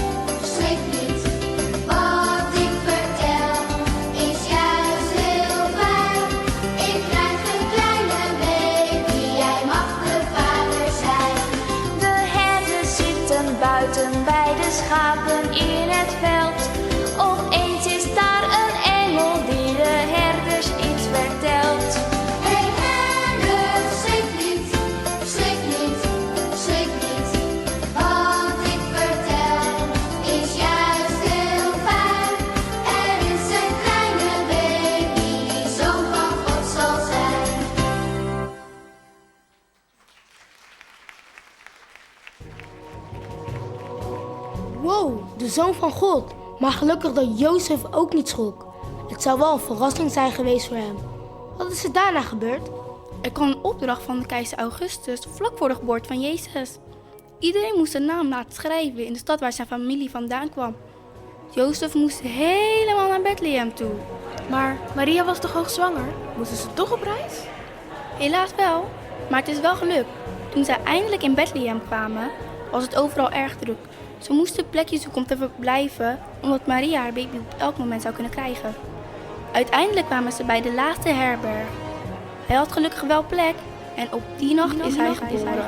schrik niet. Wat ik vertel is juist heel fijn. Ik krijg een kleine baby, jij mag de vader zijn. De herders zitten buiten bij de schapen in het veld. Opeens is daar een engel die de herders iets vertelt. Hey herders, schrik niet, schrik niet, schrik niet. Wat ik vertel is juist heel fijn. Er is een kleine baby die zoon van God zal zijn. Wow, de zoon van God. Maar gelukkig dat Jozef ook niet schrok. Het zou wel een verrassing zijn geweest voor hem. Wat is er daarna gebeurd? Er kwam een opdracht van de keizer Augustus vlak voor de geboorte van Jezus. Iedereen moest zijn naam laten schrijven in de stad waar zijn familie vandaan kwam. Jozef moest helemaal naar Bethlehem toe. Maar Maria was toch hoogzwanger? Moesten ze toch op reis? Helaas wel, maar het is wel gelukt. Toen zij eindelijk in Bethlehem kwamen, was het overal erg druk. Ze moesten plekjes zoeken om te verblijven, omdat Maria haar baby op elk moment zou kunnen krijgen. Uiteindelijk kwamen ze bij de laatste herberg. Hij had gelukkig wel plek en op die nacht is hij geboren.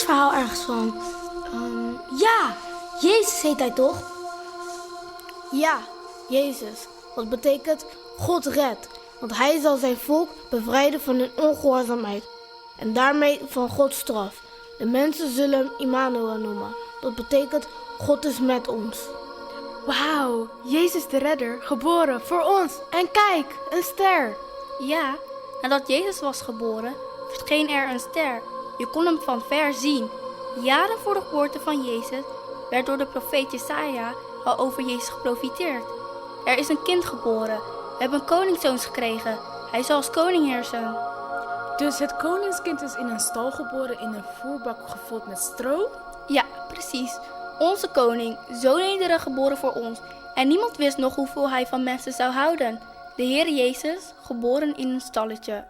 het verhaal ergens van. Ehm, ja, Jezus heet hij toch? Ja, Jezus. Wat betekent God redt. Want hij zal zijn volk bevrijden van hun ongehoorzaamheid. En daarmee van Gods straf. De mensen zullen hem Immanuel noemen. Dat betekent God is met ons. Wauw, Jezus de Redder, geboren voor ons. En kijk, een ster. Ja, nadat Jezus was geboren, verscheen er een ster. Je kon hem van ver zien. Jaren voor de geboorte van Jezus werd door de profeet Jesaja al over Jezus geprofiteerd. Er is een kind geboren. We hebben een koningszoon gekregen. Hij zal als koning heersen. Dus het koningskind is in een stal geboren in een voerbak gevuld met stro? Ja, precies. Onze koning, zo nederig geboren voor ons. En niemand wist nog hoeveel hij van mensen zou houden. De Heer Jezus, geboren in een stalletje.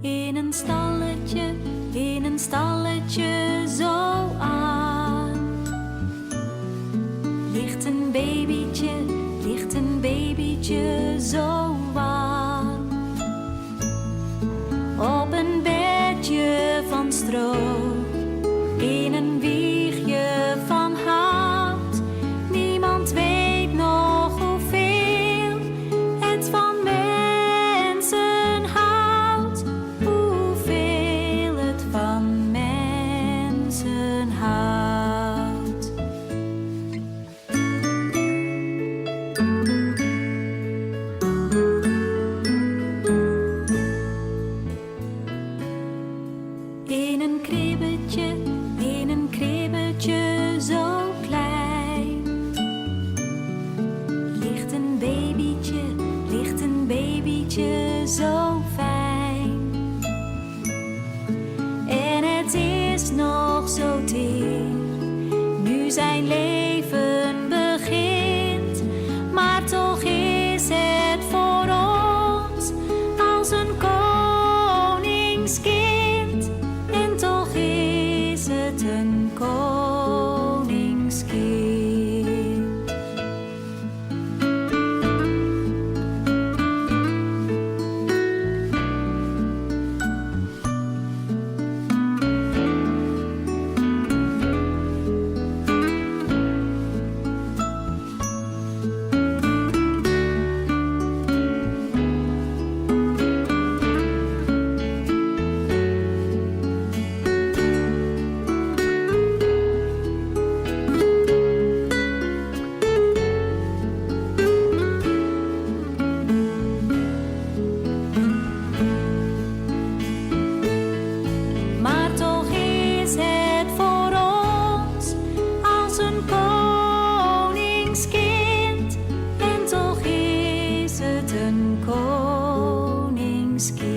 In een stalletje, in een stalletje zo aan. Ligt een babytje, ligt een babytje zo warm. Op een bedje van stro, in een wiegje van hout. Niemand weet nog hoeveel het van mensen houdt. Hoeveel het van mensen houdt. In een kribbetje, in een kribbetje zo klein. Ligt een babytje, ligt een babytje zo fijn. En het is nog zo teer, nu zijn leven begint. Maar toch is het voor ons als een koningskind. En toch is het een koningskind. Maar toch is het voor ons als een koningskind. En toch is het een koningskind.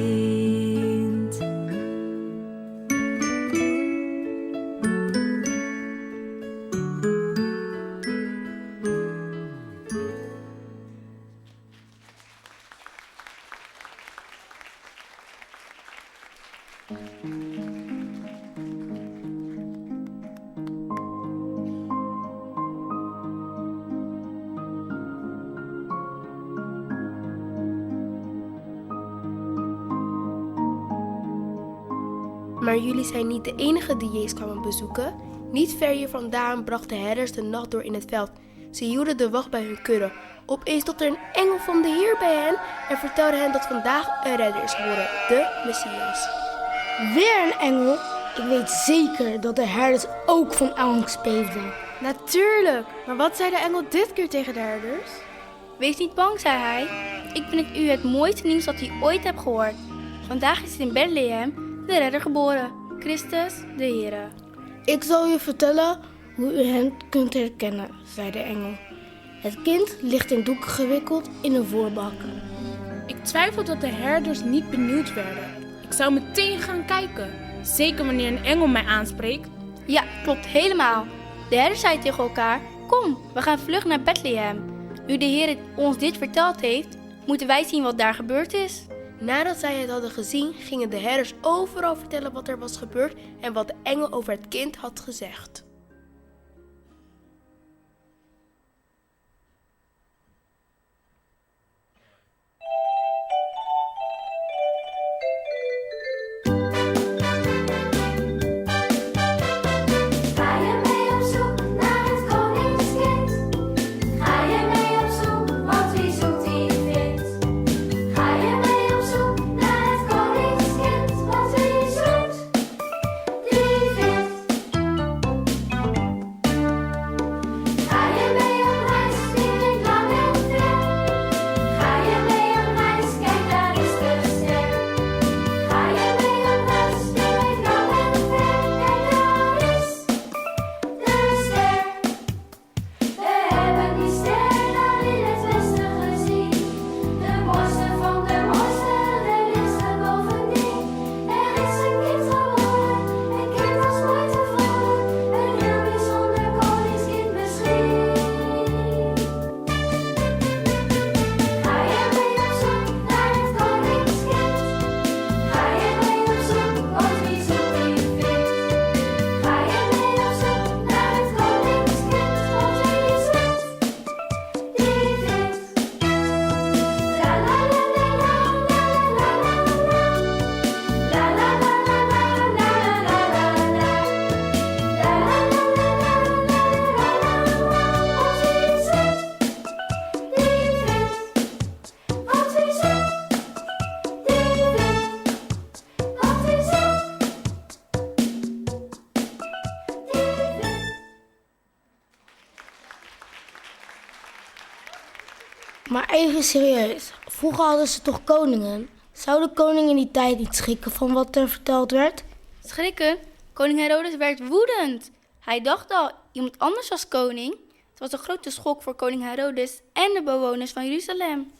Maar jullie zijn niet de enigen die Jezus kwamen bezoeken. Niet ver hier vandaan brachten herders de nacht door in het veld. Ze hielden de wacht bij hun kudde. Opeens stond er een engel van de Heer bij hen en vertelde hen dat vandaag een redder is geboren, de Messias. Weer een engel? Ik weet zeker dat de herders ook van angst beefden. Natuurlijk, maar wat zei de engel dit keer tegen de herders? Wees niet bang, zei hij. Ik breng u het mooiste nieuws dat u ooit hebt gehoord. Vandaag is in Bethlehem de redder geboren, Christus de Heere. Ik zal u vertellen hoe u hem kunt herkennen, zei de engel. Het kind ligt in doeken gewikkeld in een voorbak. Ik twijfel dat de herders niet benieuwd werden. Ik zou meteen gaan kijken. Zeker wanneer een engel mij aanspreekt. Ja, klopt helemaal. De herders zeiden tegen elkaar: Kom, we gaan vlug naar Bethlehem. Nu de Heer ons dit verteld heeft, moeten wij zien wat daar gebeurd is. Nadat zij het hadden gezien, gingen de herders overal vertellen wat er was gebeurd en wat de engel over het kind had gezegd. Ga je mee op zoek naar het koningskind? Ga je mee op zoek, want wie zoekt die vindt. Ga je mee op zoek naar het koningskind? Want wie zoekt, die vindt. Ga je mee op reis, die klinkt lang en ver. Ga je mee op reis, kijk daar is de ster. Ga je mee op reis, die klinkt lang en ver. Kijk daar is de ster. We hebben die ster daar in het westen gezien. De mooiste van de mooiste, de lichtste bovendien. Er is een kind geboren, een kind als nooit tevoren. Een heel bijzonder koningskind misschien. Ga je mee op zoek naar het koningskind? Ga je mee op zoek, want wie zoekt die vindt. Ga je mee op zoek naar het koningskind? Want wie zoekt, die vindt. La la la la la la la la la. La la la la la la la la la. La la la la la la la la. Want wie zoekt, die vindt. Want wie zoekt, die vindt. Want wie zoekt, die vindt. Maar even serieus, vroeger hadden ze toch koningen? Zou de koning in die tijd niet schrikken van wat er verteld werd? Schrikken? Koning Herodes werd woedend. Hij dacht al, iemand anders was koning. Het was een grote schok voor koning Herodes en de bewoners van Jeruzalem.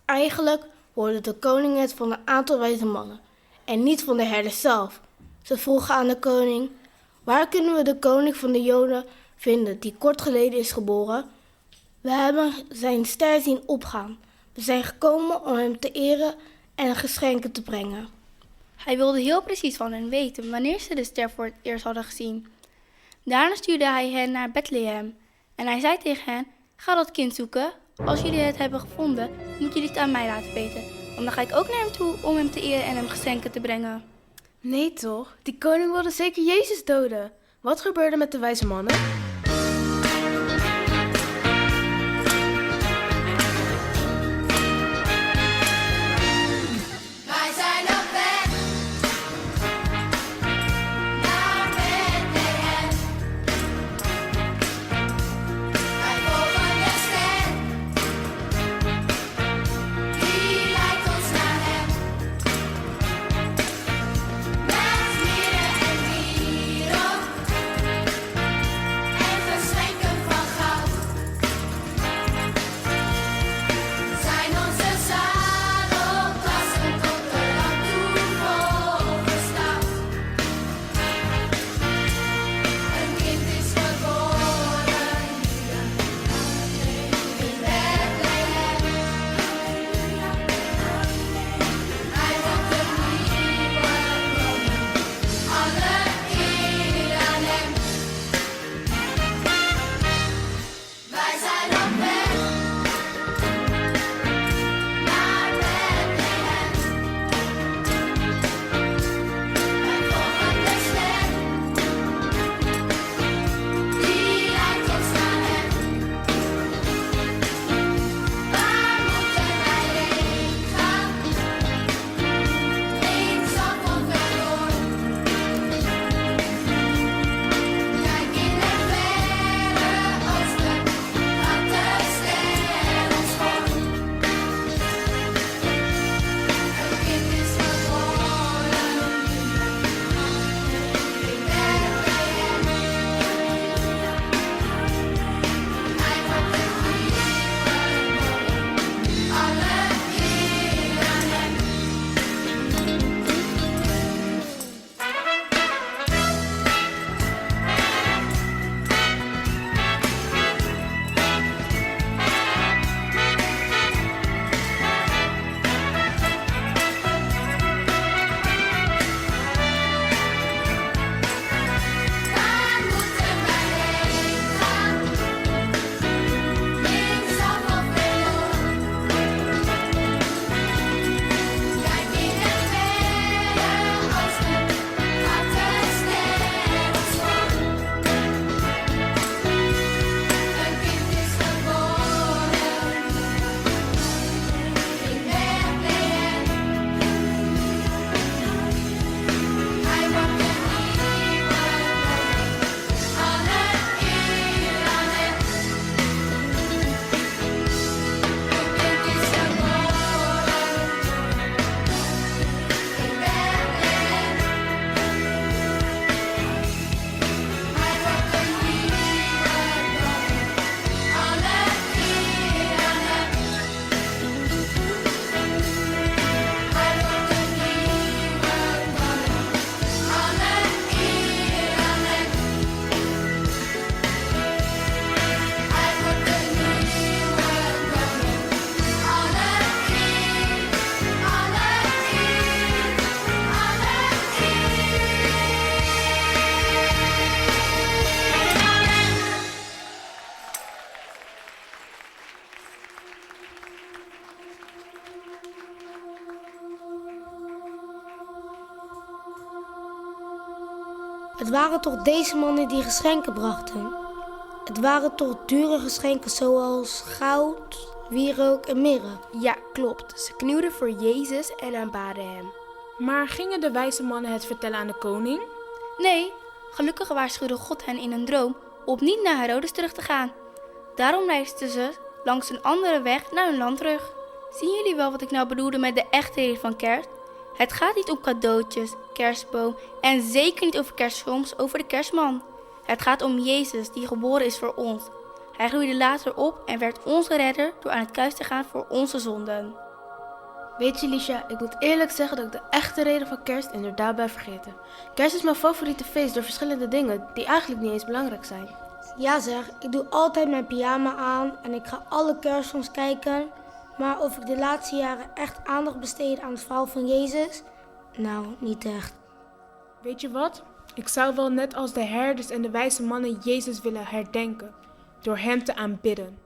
Eigenlijk hoorde de koning het van een aantal wijze mannen en niet van de herders zelf. Ze vroegen aan de koning: Waar kunnen we de koning van de Joden vinden die kort geleden is geboren? We hebben zijn ster zien opgaan. We zijn gekomen om hem te eren en geschenken te brengen. Hij wilde heel precies van hen weten wanneer ze de ster voor het eerst hadden gezien. Daarna stuurde hij hen naar Bethlehem. En hij zei tegen hen: Ga dat kind zoeken. Als jullie het hebben gevonden, moet jullie het aan mij laten weten. Want dan ga ik ook naar hem toe om hem te eren en hem geschenken te brengen. Nee toch? Die koning wilde zeker Jezus doden. Wat gebeurde met de wijze mannen? Wij zijn op weg naar Bethlehem. Wij volgen de ster, die leidt ons naar hem. Met mirre en wierook en Het waren toch deze mannen die geschenken brachten? Het waren toch dure geschenken zoals goud, wierook en mirre? Ja, klopt. Ze knielden voor Jezus en aanbaden hem. Maar gingen de wijze mannen het vertellen aan de koning? Nee, gelukkig waarschuwde God hen in een droom om niet naar Herodes terug te gaan. Daarom reisden ze langs een andere weg naar hun land terug. Zien jullie wel wat ik nou bedoelde met de echte reden van kerst? Het gaat niet om cadeautjes, kerstboom en zeker niet over kerstfilms over de kerstman. Het gaat om Jezus die geboren is voor ons. Hij groeide later op en werd onze redder door aan het kruis te gaan voor onze zonden. Weet je, Liesja, ik moet eerlijk zeggen dat ik de echte reden van kerst inderdaad ben vergeten. Kerst is mijn favoriete feest door verschillende dingen die eigenlijk niet eens belangrijk zijn. Ja zeg, ik doe altijd mijn pyjama aan en ik ga alle kerstfilms kijken. Maar of ik de laatste jaren echt aandacht besteed aan het verhaal van Jezus? Nou, niet echt. Weet je wat? Ik zou wel net als de herders en de wijze mannen Jezus willen herdenken, door hem te aanbidden.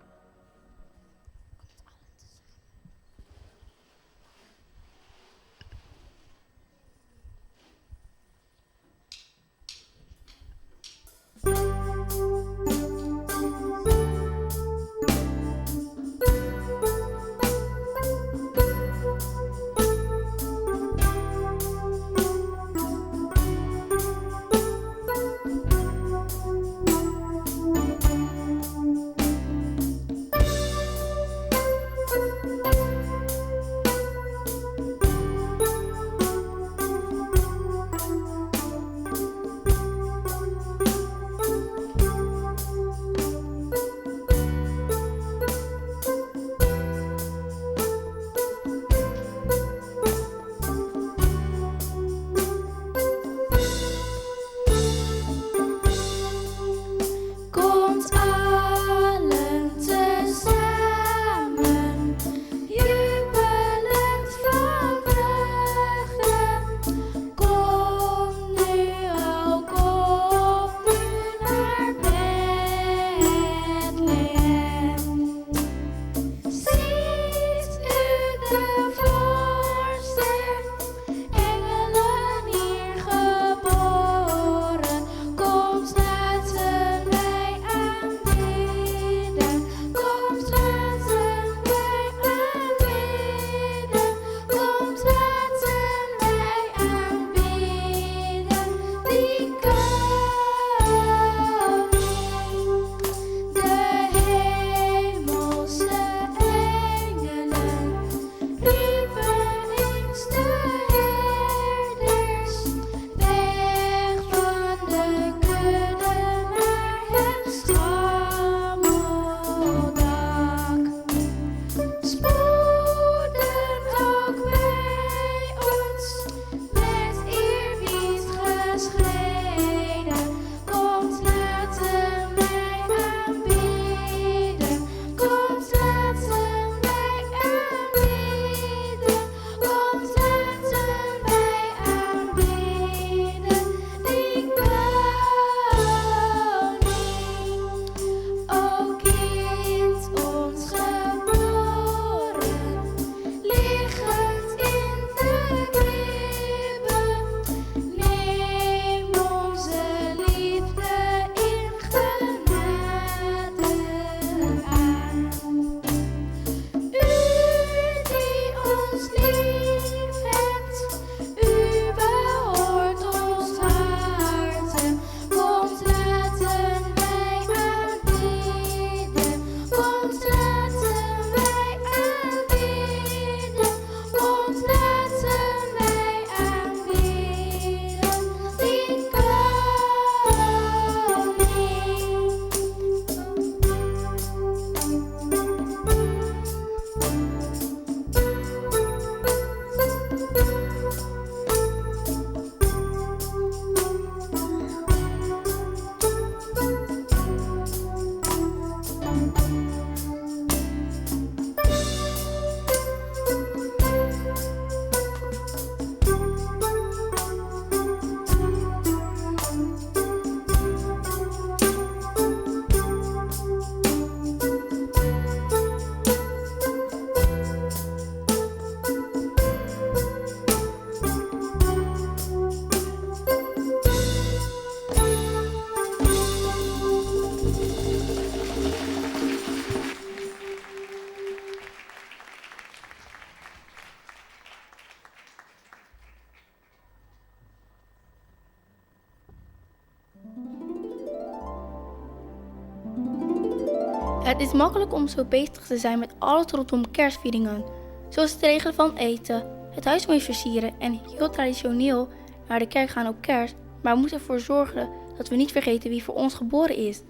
Het is makkelijk om zo bezig te zijn met alles rondom kerstvieringen, zoals het regelen van eten, het huis mooi versieren en heel traditioneel naar de kerk gaan op kerst, maar we moeten ervoor zorgen dat we niet vergeten wie voor ons geboren is.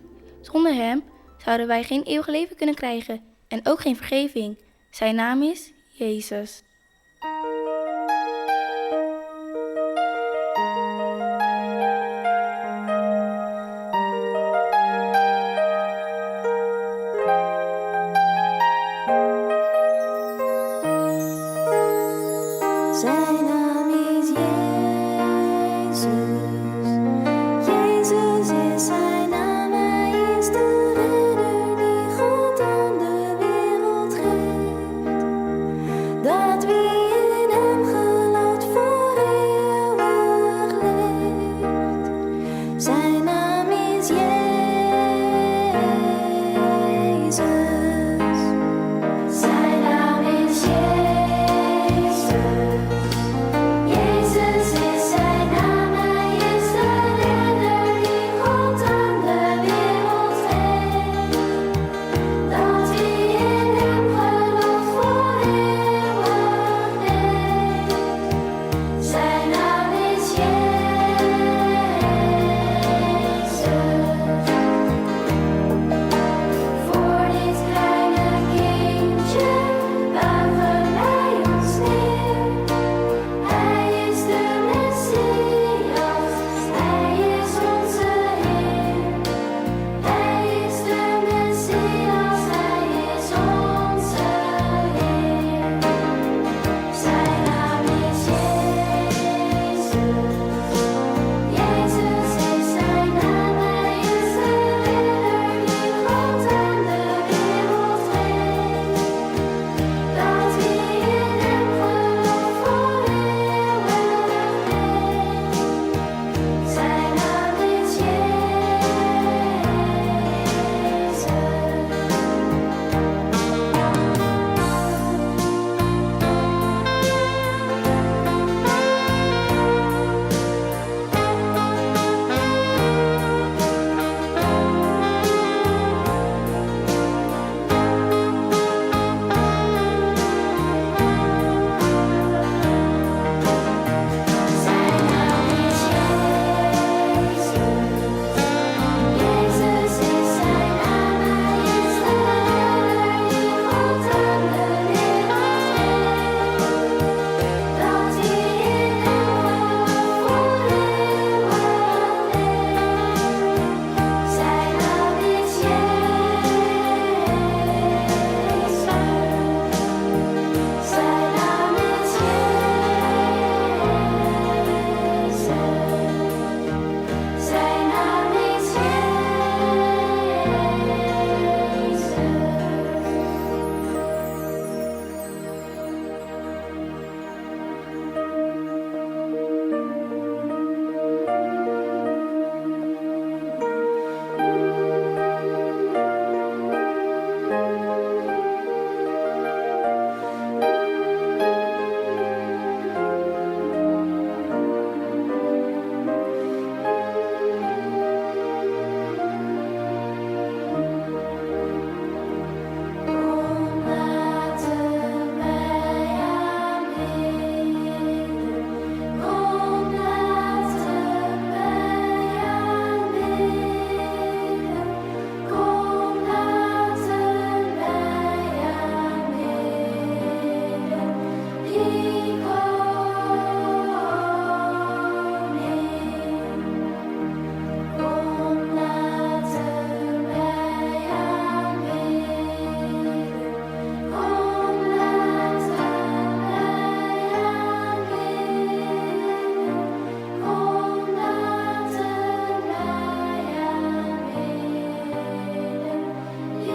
Zonder hem zouden wij geen eeuwig leven kunnen krijgen en ook geen vergeving. Zijn naam is Jezus. Zijn naam is Jezus. Jezus is zijn naam. Hij is de redder die God aan de wereld geeft. Dat wie in hem gelooft voor eeuwig leeft. Zijn naam is Jezus. Zijn naam is Jezus. Jezus is zijn naam, hij is de redder die God aan de wereld geeft. Dat wie in hem gelooft voor eeuwig leeft. Zijn naam is Jezus. Voor dit kleine kindje buigen wij ons neer. Hij is de Messias, Hij is onze Heer. Hij is de Messias, Hij is onze Heer. Zijn naam is Jezus. Jezus is zijn naam, Hij is de redder die God aan de wereld geeft. Dat wie in hem gelooft voor eeuwig leeft. Zijn naam is Jezus. Zijn naam is Jezus. Jezus is zijn naam, hij is de redder die God aan de wereld geeft. Dat wie in hem gelooft voor eeuwig leeft. Zijn naam is Jezus. Zijn naam is Jezus. Zijn naam is Jezus. Kom laten wij aanbidden. Kom laten wij aanbidden. Kom laten wij aanbidden. Die koning. Kom laten wij aanbidden. Kom laten wij aanbidden. Kom laten wij aanbidden. Die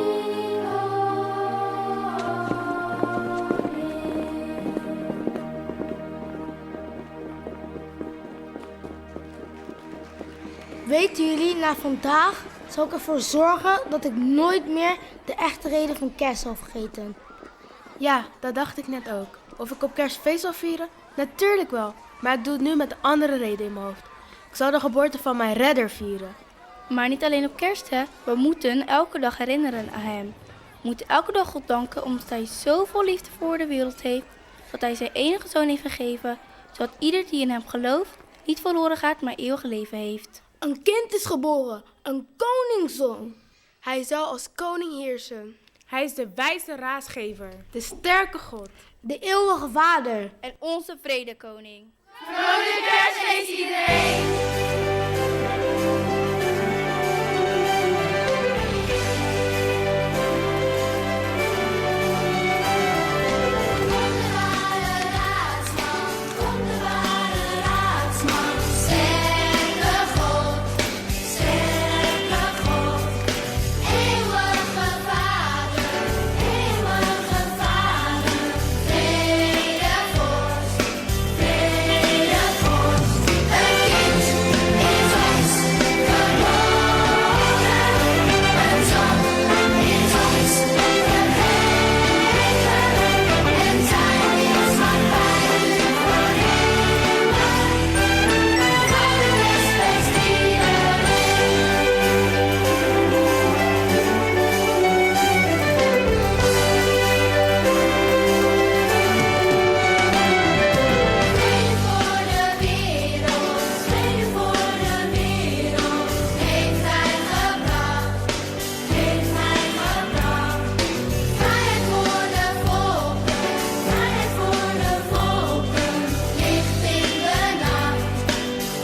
Weten jullie, na vandaag zal ik ervoor zorgen dat ik nooit meer de echte reden van kerst zal vergeten. Ja, dat dacht ik net ook. Of ik op kerstfeest zal vieren? Natuurlijk wel. Maar ik doe het nu met een andere reden in mijn hoofd. Ik zal de geboorte van mijn redder vieren. Maar niet alleen op kerst, hè? We moeten elke dag herinneren aan hem. We moeten elke dag God danken omdat hij zoveel liefde voor de wereld heeft, dat hij zijn enige zoon heeft gegeven, zodat ieder die in hem gelooft niet verloren gaat, maar eeuwig leven heeft. Een kind is geboren, een koningszoon. Hij zal als koning heersen. Hij is de wijze raadsgever. De sterke God. De eeuwige Vader. En onze vredekoning. Vrolijk kerstfeest iedereen! Sterke God, sterke God, eeuwige Vader, eeuwige Vader, vrede vorst, vrede vorst. Een kind is ons geboren, een zoon is ons gegeven en zijn heerschappij voor eeuwig. Vrolijk kerstfeest iedereen. Vrede voor de wereld, vrede voor de wereld, heeft hij gebracht, heeft hij gebracht. Vrijheid voor de volken, vrijheid voor de volken, licht in de nacht,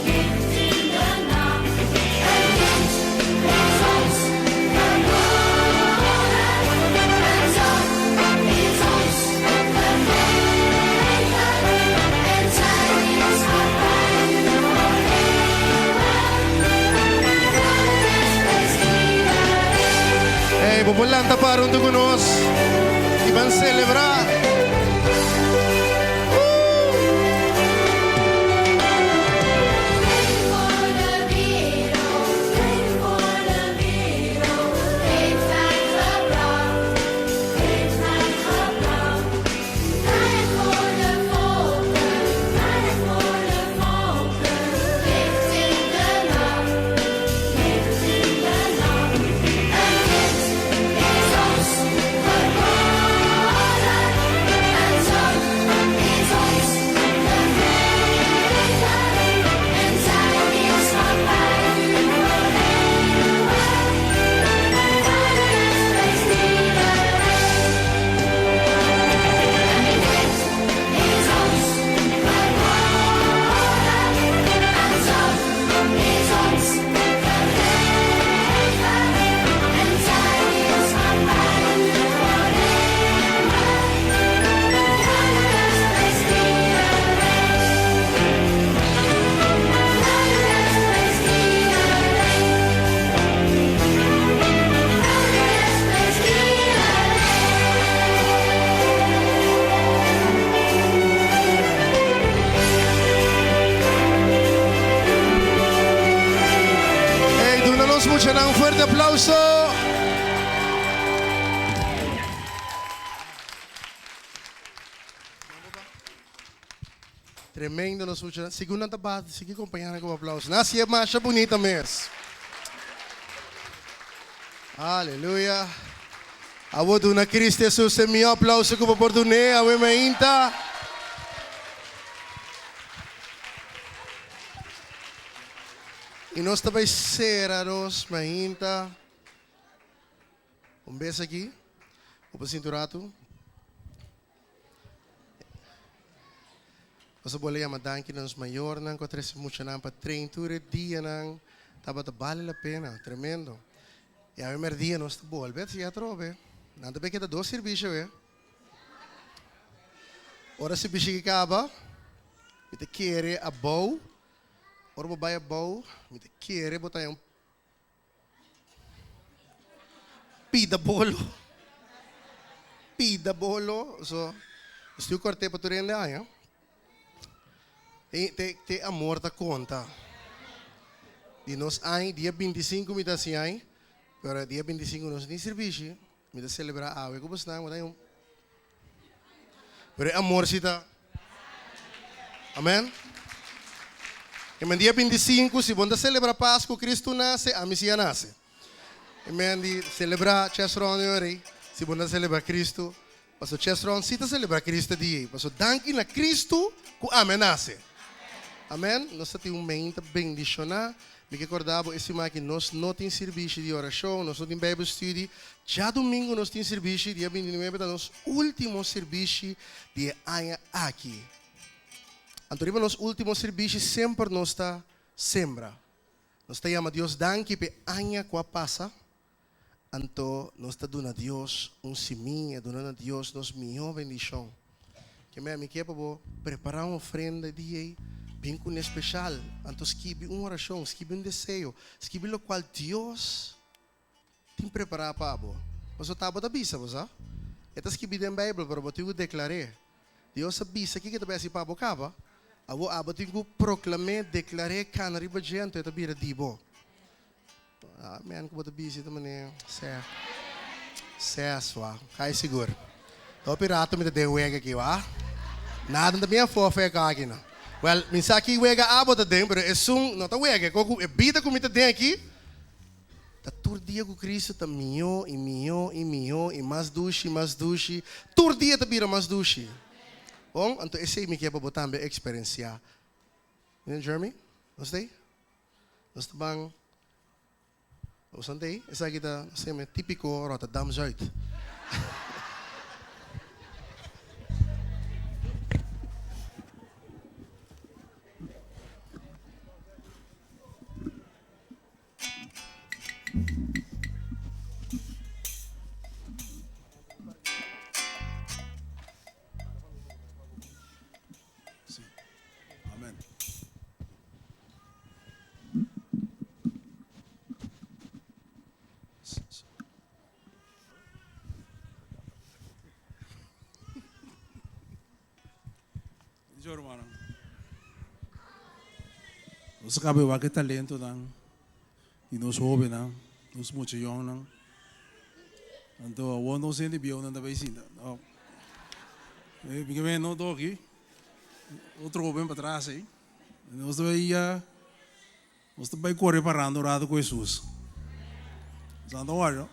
licht in de nacht. Een kind is ons geboren, een zoon is ons gegeven en zijn heerschappij voor eeuwig. Vrolijk kerstfeest iedereen. Hey, bo por lanta para hunto cu nos y ban celebra. Vrede voor de wereld, vrede voor de wereld, heeft hij gebracht, heeft hij gebracht. Vrijheid voor de volken, vrijheid voor de volken, licht in de nacht, licht in de nacht. Een kind is ons geboren, een zoon is ons gegeven en zijn heerschappij voor eeuwig. Vrolijk kerstfeest iedereen. Een kind is ons geboren, een zoon is ons gegeven en zijn heerschappij voor eeuwig. Vrolijk kerstfeest iedereen. Vrolijk kerstfeest iedereen. Vrolijk kerstfeest Hey, duna nos muchanan un fuerte aplauso. Tremendo nos muchanan. Sigur nan ta bati, sigui compaña nan cu aplauso. Nan hacié masha bunita mes. Aleluya. Abo duna Cristo Jesus e mihó aplauso cu bo por dun'é awe mainta. Y nos ta bay cera nos mainta. Un bes aki, bo por sinti un ratu. Nos a bolbe yama danki na nos mayornan ku a trese muchanan pa train tur e dianan. Tabata bale la pena, tremendo. I awe merdia nos ta bolbe a haci atrobe. Nan ta bay keda dos sirbishi awe. Ora sirbishi ki kaba, mi ta kere abou. Ora bo bay abou, mi ta kere bo ta haña un Pida bolo. Pida bolo. So, estiu korte pa tur hende haña. Te, te, te amor ta konta. Di nos aña, dia 25 mi ta hasi aña, pero dia 25 nos tin sirbishi, mi ta selebrá awe ku bosnan, bo ta haña un Pero e amor si ta. Amen. E men dia 25, si bo no ta celebra Pascu, Cristo nace, ami si a nace. E men di celebra Chesron e ora ei, si bo no ta celebra Cristo, paso Chesron si ta celebra Cristo e dia ei, paso danki na Cristo cu ami a nace. Amen. Nos ta tin un meinta bendiciona. Mi ke corda bo e siman aki nos no tin sirbishi di oracion, nos no tin Bijbelstudie. Djadomingo nos tin sirbishi, dia 29 ta nos ultimo sirbishi di e aña aki. Anto riba nos ultimo sirbishi semper nos ta sembra. Nos ta yama Dios danki p'e aña ku a pasa, anto nos ta duna Dios un simia, duna na Dios nos mihó bendishon. Kemey mi ke pa bo prepará un ofrenda e dia ei, bin ku un espeshal, anto skibi un orashon, skibi un deseo, skibi lokual Dios tin prepará pa bo. Pasobra ta bo ta bisa bo sa. E ta skibí den Beibel, pero bo tin ku deklar'é. Dios a bisa kiko e ta bai hasi pa bo kaba. Awor abo tin ku proklam'é, deklar'é, kana riba dje, anto e ta bira di bo. Amen ku bo ta bisa ta manera sè sè swa. Kai sigur. Hopi rato mi ta den wega aki wak. Nada no ta bien afó afó aki no. Wèl, mi sa ki wega abo ta den, pero esun no ta wega. E ko ku e bida ku mi ta den aki. Ta tur dia ku Cristo ta mihó i mihó i mihó i mas dushi i mas dushi. Tur dia ta bira mas dushi. Bon, anto esei mi ke pa bo tambe eksperensiá. Meneer Jeremy, nos ta ei? Nos ta ban Nos ta ei? Esaki ta seme típiko Rotterdam Zuid. Sí. Amen. Dicho hermano. Nos a caba wak e talentonan di nos hobennan, nos muchayonnan. Anto awor nos hende bieunan ta bay sinta. No. Mi ke ven no toki. Otro hoben patras ey. Nos ta bay nos ta bay core parando un rato cu Jesus. Santo wak.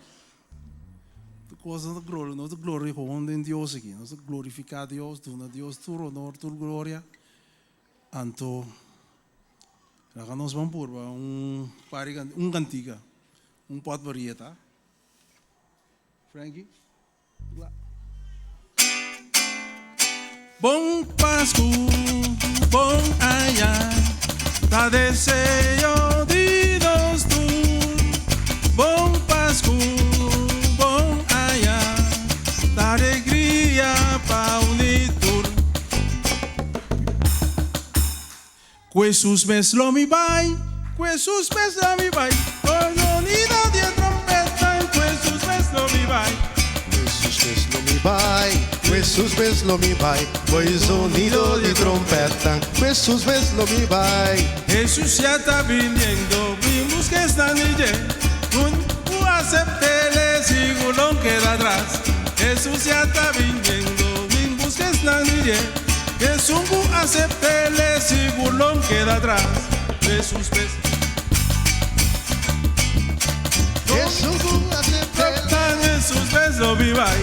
Tur kos nos ta gloria, nos ta gloria gewoon den Dios aki. Nos ta glorifiká Dios, duna Dios tur honor, tur gloria. Anto, laga nos ban purba un par di un kantika, un potpourri ta. Frankie, kla. Bon Pasku, bon aña, ta deseo di nos tur. Bon Pasku, bon aña, ta alegria pa uni tur. Ku Hesus mes lo mi bai, ku Hesus mes lo mi bai, Con sonido di e trompeta, ku Hesus mes lo mi bai. Ku Hesus mes lo mi bai, ku Hesus mes lo mi bai, Con sonido di trompeta, ku Hesus mes lo mi bai. Hesus ya ta biniendo, bin buska esnan di dje, Un ku asept'El sigur lo keda atras. Hesus ya ta biniendo, bin buska esnan di dje. Esun ku asept'El sigur lo keda atras. Jesus mes. Esun ku asept'El. Jesus mes lo bibai.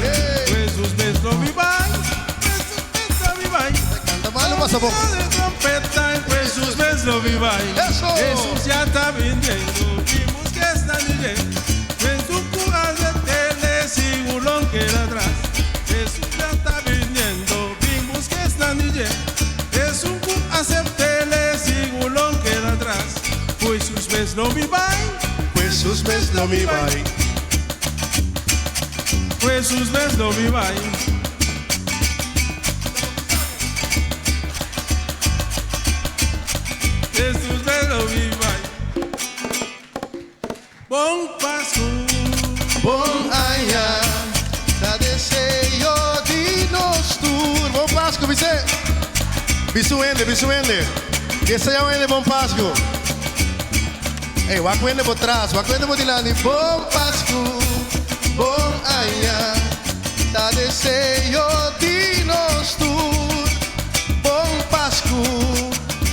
Jesus mes lo bibai. Jesus mes lo bibai. Kanta malu pasa bo. Trompeta Jesus mes lo bibai. Jesus ya ta biniendo. Vimos que esta dje. Esun ku asept'El sigur lo keda atras. Jesus ya ta biniendo. Bin buska esnan di dje. Esun ku asept'El e sigur lo keda atras. Ku Hesus mes lo mi bai. Ku Hesus mes lo mi bai. Ku Hesus mes lo mi bai. Hesus mes lo mi bai. Bon Pasku. Bon aña ta deseo di nos tur. Bon Pasku bis'é. Bisa un hende, bisa un hende. Kesa ya un hende bon Pasku. Ey, wak un hende bo tras, wak un hende bo dilanti. Bon Pasku, bon aña ta deseo di nos tur. Bon Pasku,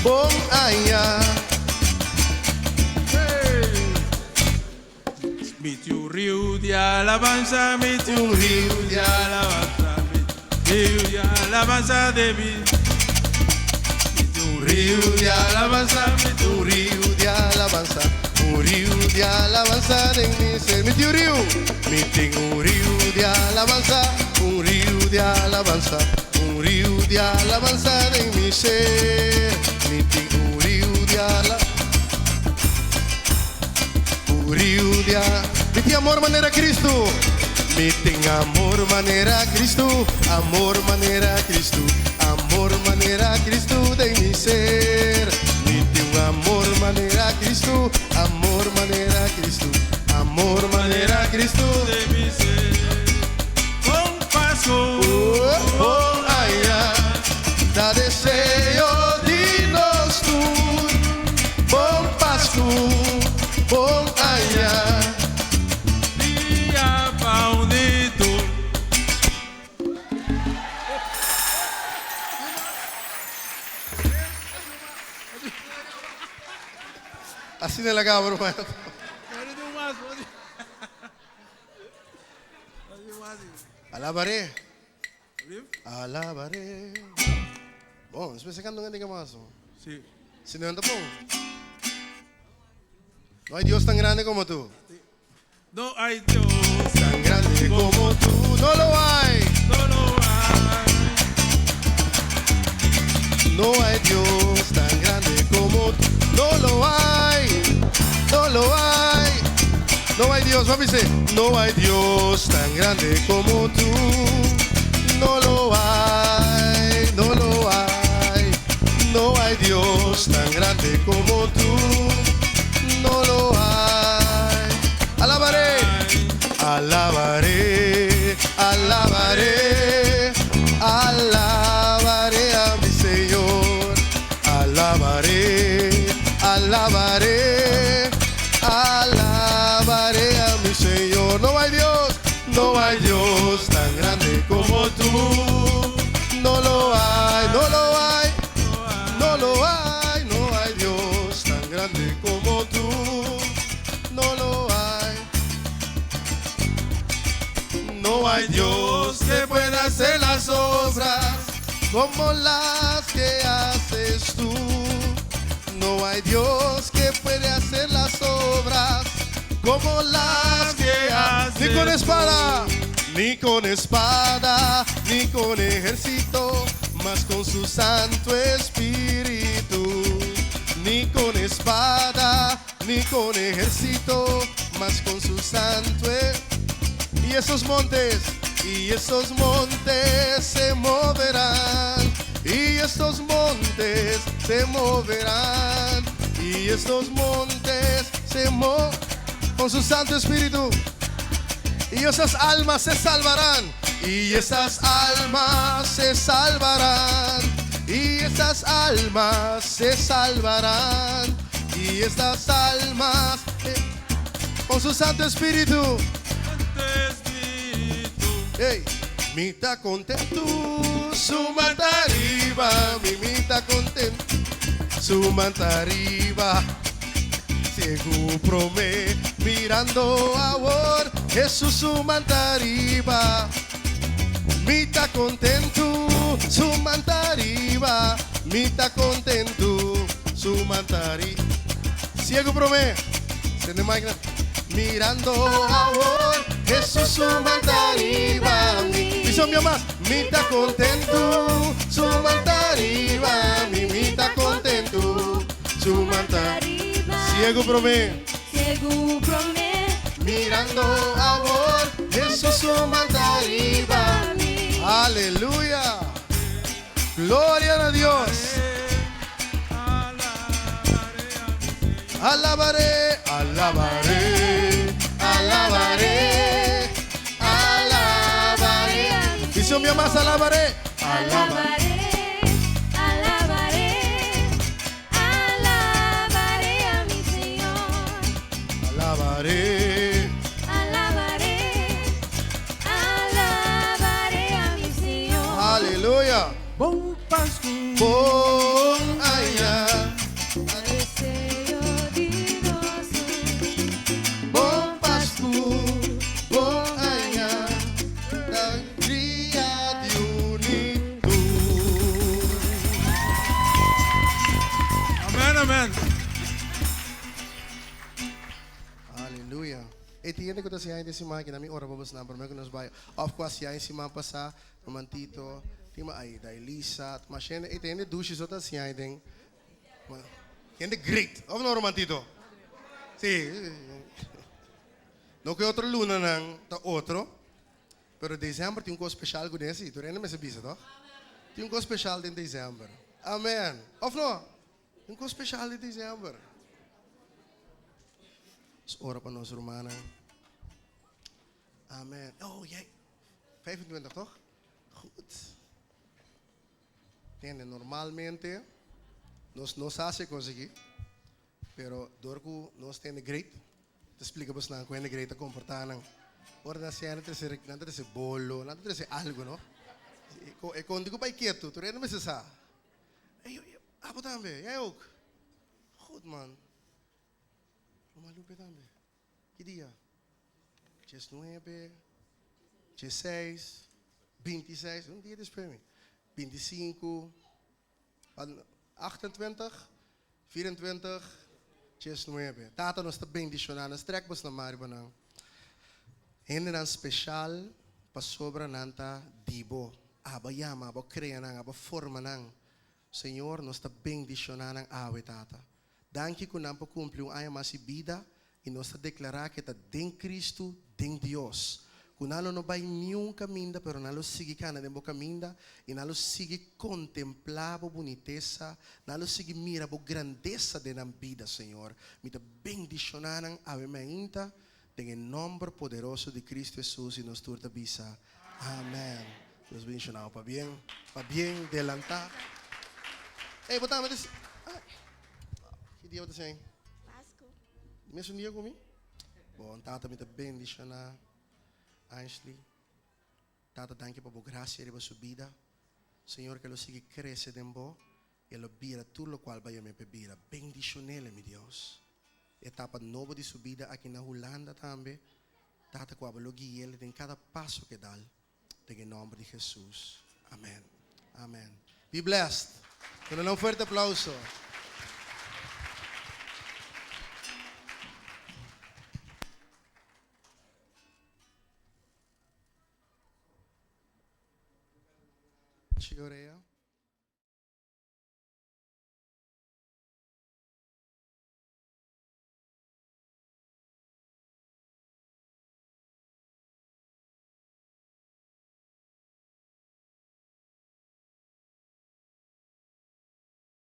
bon aña. alabanza, mi tin un riu di alabanza, mi riu di alabanza den mi. Mi tin un riu di alabanza, mi tin un riu di alabanza, un riu di alabanza den mi ser. Mi tin un riu, mi tin un riu di alabanza, un riu di alabanza, un riu di alabanza den mi ser. Mi tin un riu di ala, un riu di a. Mi tin amor manera Cristo, mi tin amor manera Cristo, amor manera Cristo, amor manera Cristo den mi ser. Mi tin un amor manera Cristo, amor manera Cristo, amor manera Cristo den mi ser. Bon Pasco, bon aña, ta deseo di nos tur. Bon Pasco, bon aña. Dia pa uni tur. Asina el a gaba, ruman. Alabaré. Alabaré. Bon, despues e canta un cantica mas. Sí. Si no, no ta bon. No hay Dios tan grande como tú. No hay Dios tan grande como tú. No lo hay. No lo hay. No hay Dios tan grande como tú. No lo hay. No lo hay. No hay Dios, papi dice, no hay Dios tan grande como tú. No lo hay, no lo hay. No hay Dios tan grande como tú. No lo hay. Alabaré, alabaré, alabaré, alabaré a mi Señor. Alabaré, alabaré, alabaré a mi Señor. No hay Dios, no hay Dios tan grande como tú. No lo hay, no lo hay, no lo hay, no hay Dios tan grande como tú. No lo hay. No hay Dios que pueda hacer las obras como las que haces tú. No hay Dios que puede hacer las obras como las que haces. Ni con espada, ni con espada, ni con ejército, mas con su Santo Espíritu. Ni con espada, ni con ejército, mas con su Santo Espíritu. Y esos montes, y esos montes se moverán, y esos montes se moverán, y estos montes se moverán con su Santo Espíritu. Y esas almas se salvarán, y esas almas se salvarán, y esas almas se salvarán, y esas almas con su Santo Espíritu. Hey, mi ta contento, su manta arriba, mi mi ta contento, su manta arriba. Ciego prome, mirando awor, Jesús su manta arriba. Mi ta contento, su manta arriba, mi ta contento, su manta arriba. Ciego prome, sende mic na. Mirando awor, Jesús su manta arriba. Dice mi más, mi ta contento, su manta arriba, mi mi ta contento, su manta arriba. Ciego prome, Ciego prome, mirando awor, Jesús su manta arriba. Aleluya. Gloria a Dios. Alabaré, alabaré, alabaré, alabaré. Dice mi más, alabaré, alabaré, alabaré, alabaré a mi Señor. Alabaré, Alabaré, alabaré a mi Señor. aleluya. Bon Pasco, bon aña. Deseo di nos Bon Pasco, bon aña. ku ta hasi aña den siman aki na mi ora pa bosnan promé ku nos bai òf ku hasi aña siman pasá Romantito tin ma Aida Elisa mas hende ey ta hende dushi so ta hasi aña den hende great òf no Romantito si no ku e otro lunanan ta otro pero december tin un kos speshal ku den si tur hende mester bisa tòg tin un kos speshal den december amen òf no. Un kos speshal di december. Nos ora pa nos rumannan. Amen. Oh, jij. 25 toch? Goed. Tende, normalmente nos no sa si konsegui, pero door ku nos tende great, ta splika bosnan ku hende great ta komportá nan. Ora nan siña nan ta trese, nan ta trese bolo, nan ta trese algu, no? E konti ku bai ketu, tur hende mester sa. Ey, abo tambe, jij ook. Goed man. Mama Lupe tambe. Ki dia? 19, 16, 26, un dia despues mi. 25, 28, 24, 19. Tata nos ta bendiciona, nos trek bos na mar riba nan. Hendenan special pasobra nan ta di bo. Abo a yama, abo a crea nan, abo a forma nan. Señor, nos ta bendiciona nan awe, Tata. Danki cu nan por cumpli un aña mas di bida y nos ta declara cu e ta den Cristo, den Dios. Cu nan lo no bay niun caminda, pero nan lo sigui cana den bo caminda y nan lo sigui contempla bo bunitesa, nan lo sigui mira bo grandesa den nan bida, Señor. Mi ta bendiciona nan awe mainta den e nomber poderoso di Cristo Jesus y nos tur ta bisa, Amen. Dios bendiciona bo. Pabien, pabien delanta. Ey, bo tambe ta si, ay, ki dia bo ta siña? Pascu. Mesun dia cu mi? Bon, Tata mi ta bendiciona Ashley. Tata danki pa bo gracia riba su bida. Señor ke lo sigui crece den bo y e lo bira tur locual bo a yam'e p'e bira. Bendicionele mi Dios. Etapa nobo di su bida aki na Hulanda tambe. Tata cu abo lo guiele den cada paso ke dal. Den e nomber di Jesus. Amen. Amen. Be blessed. Duna nan un fuerte aplauso. Chico Rea.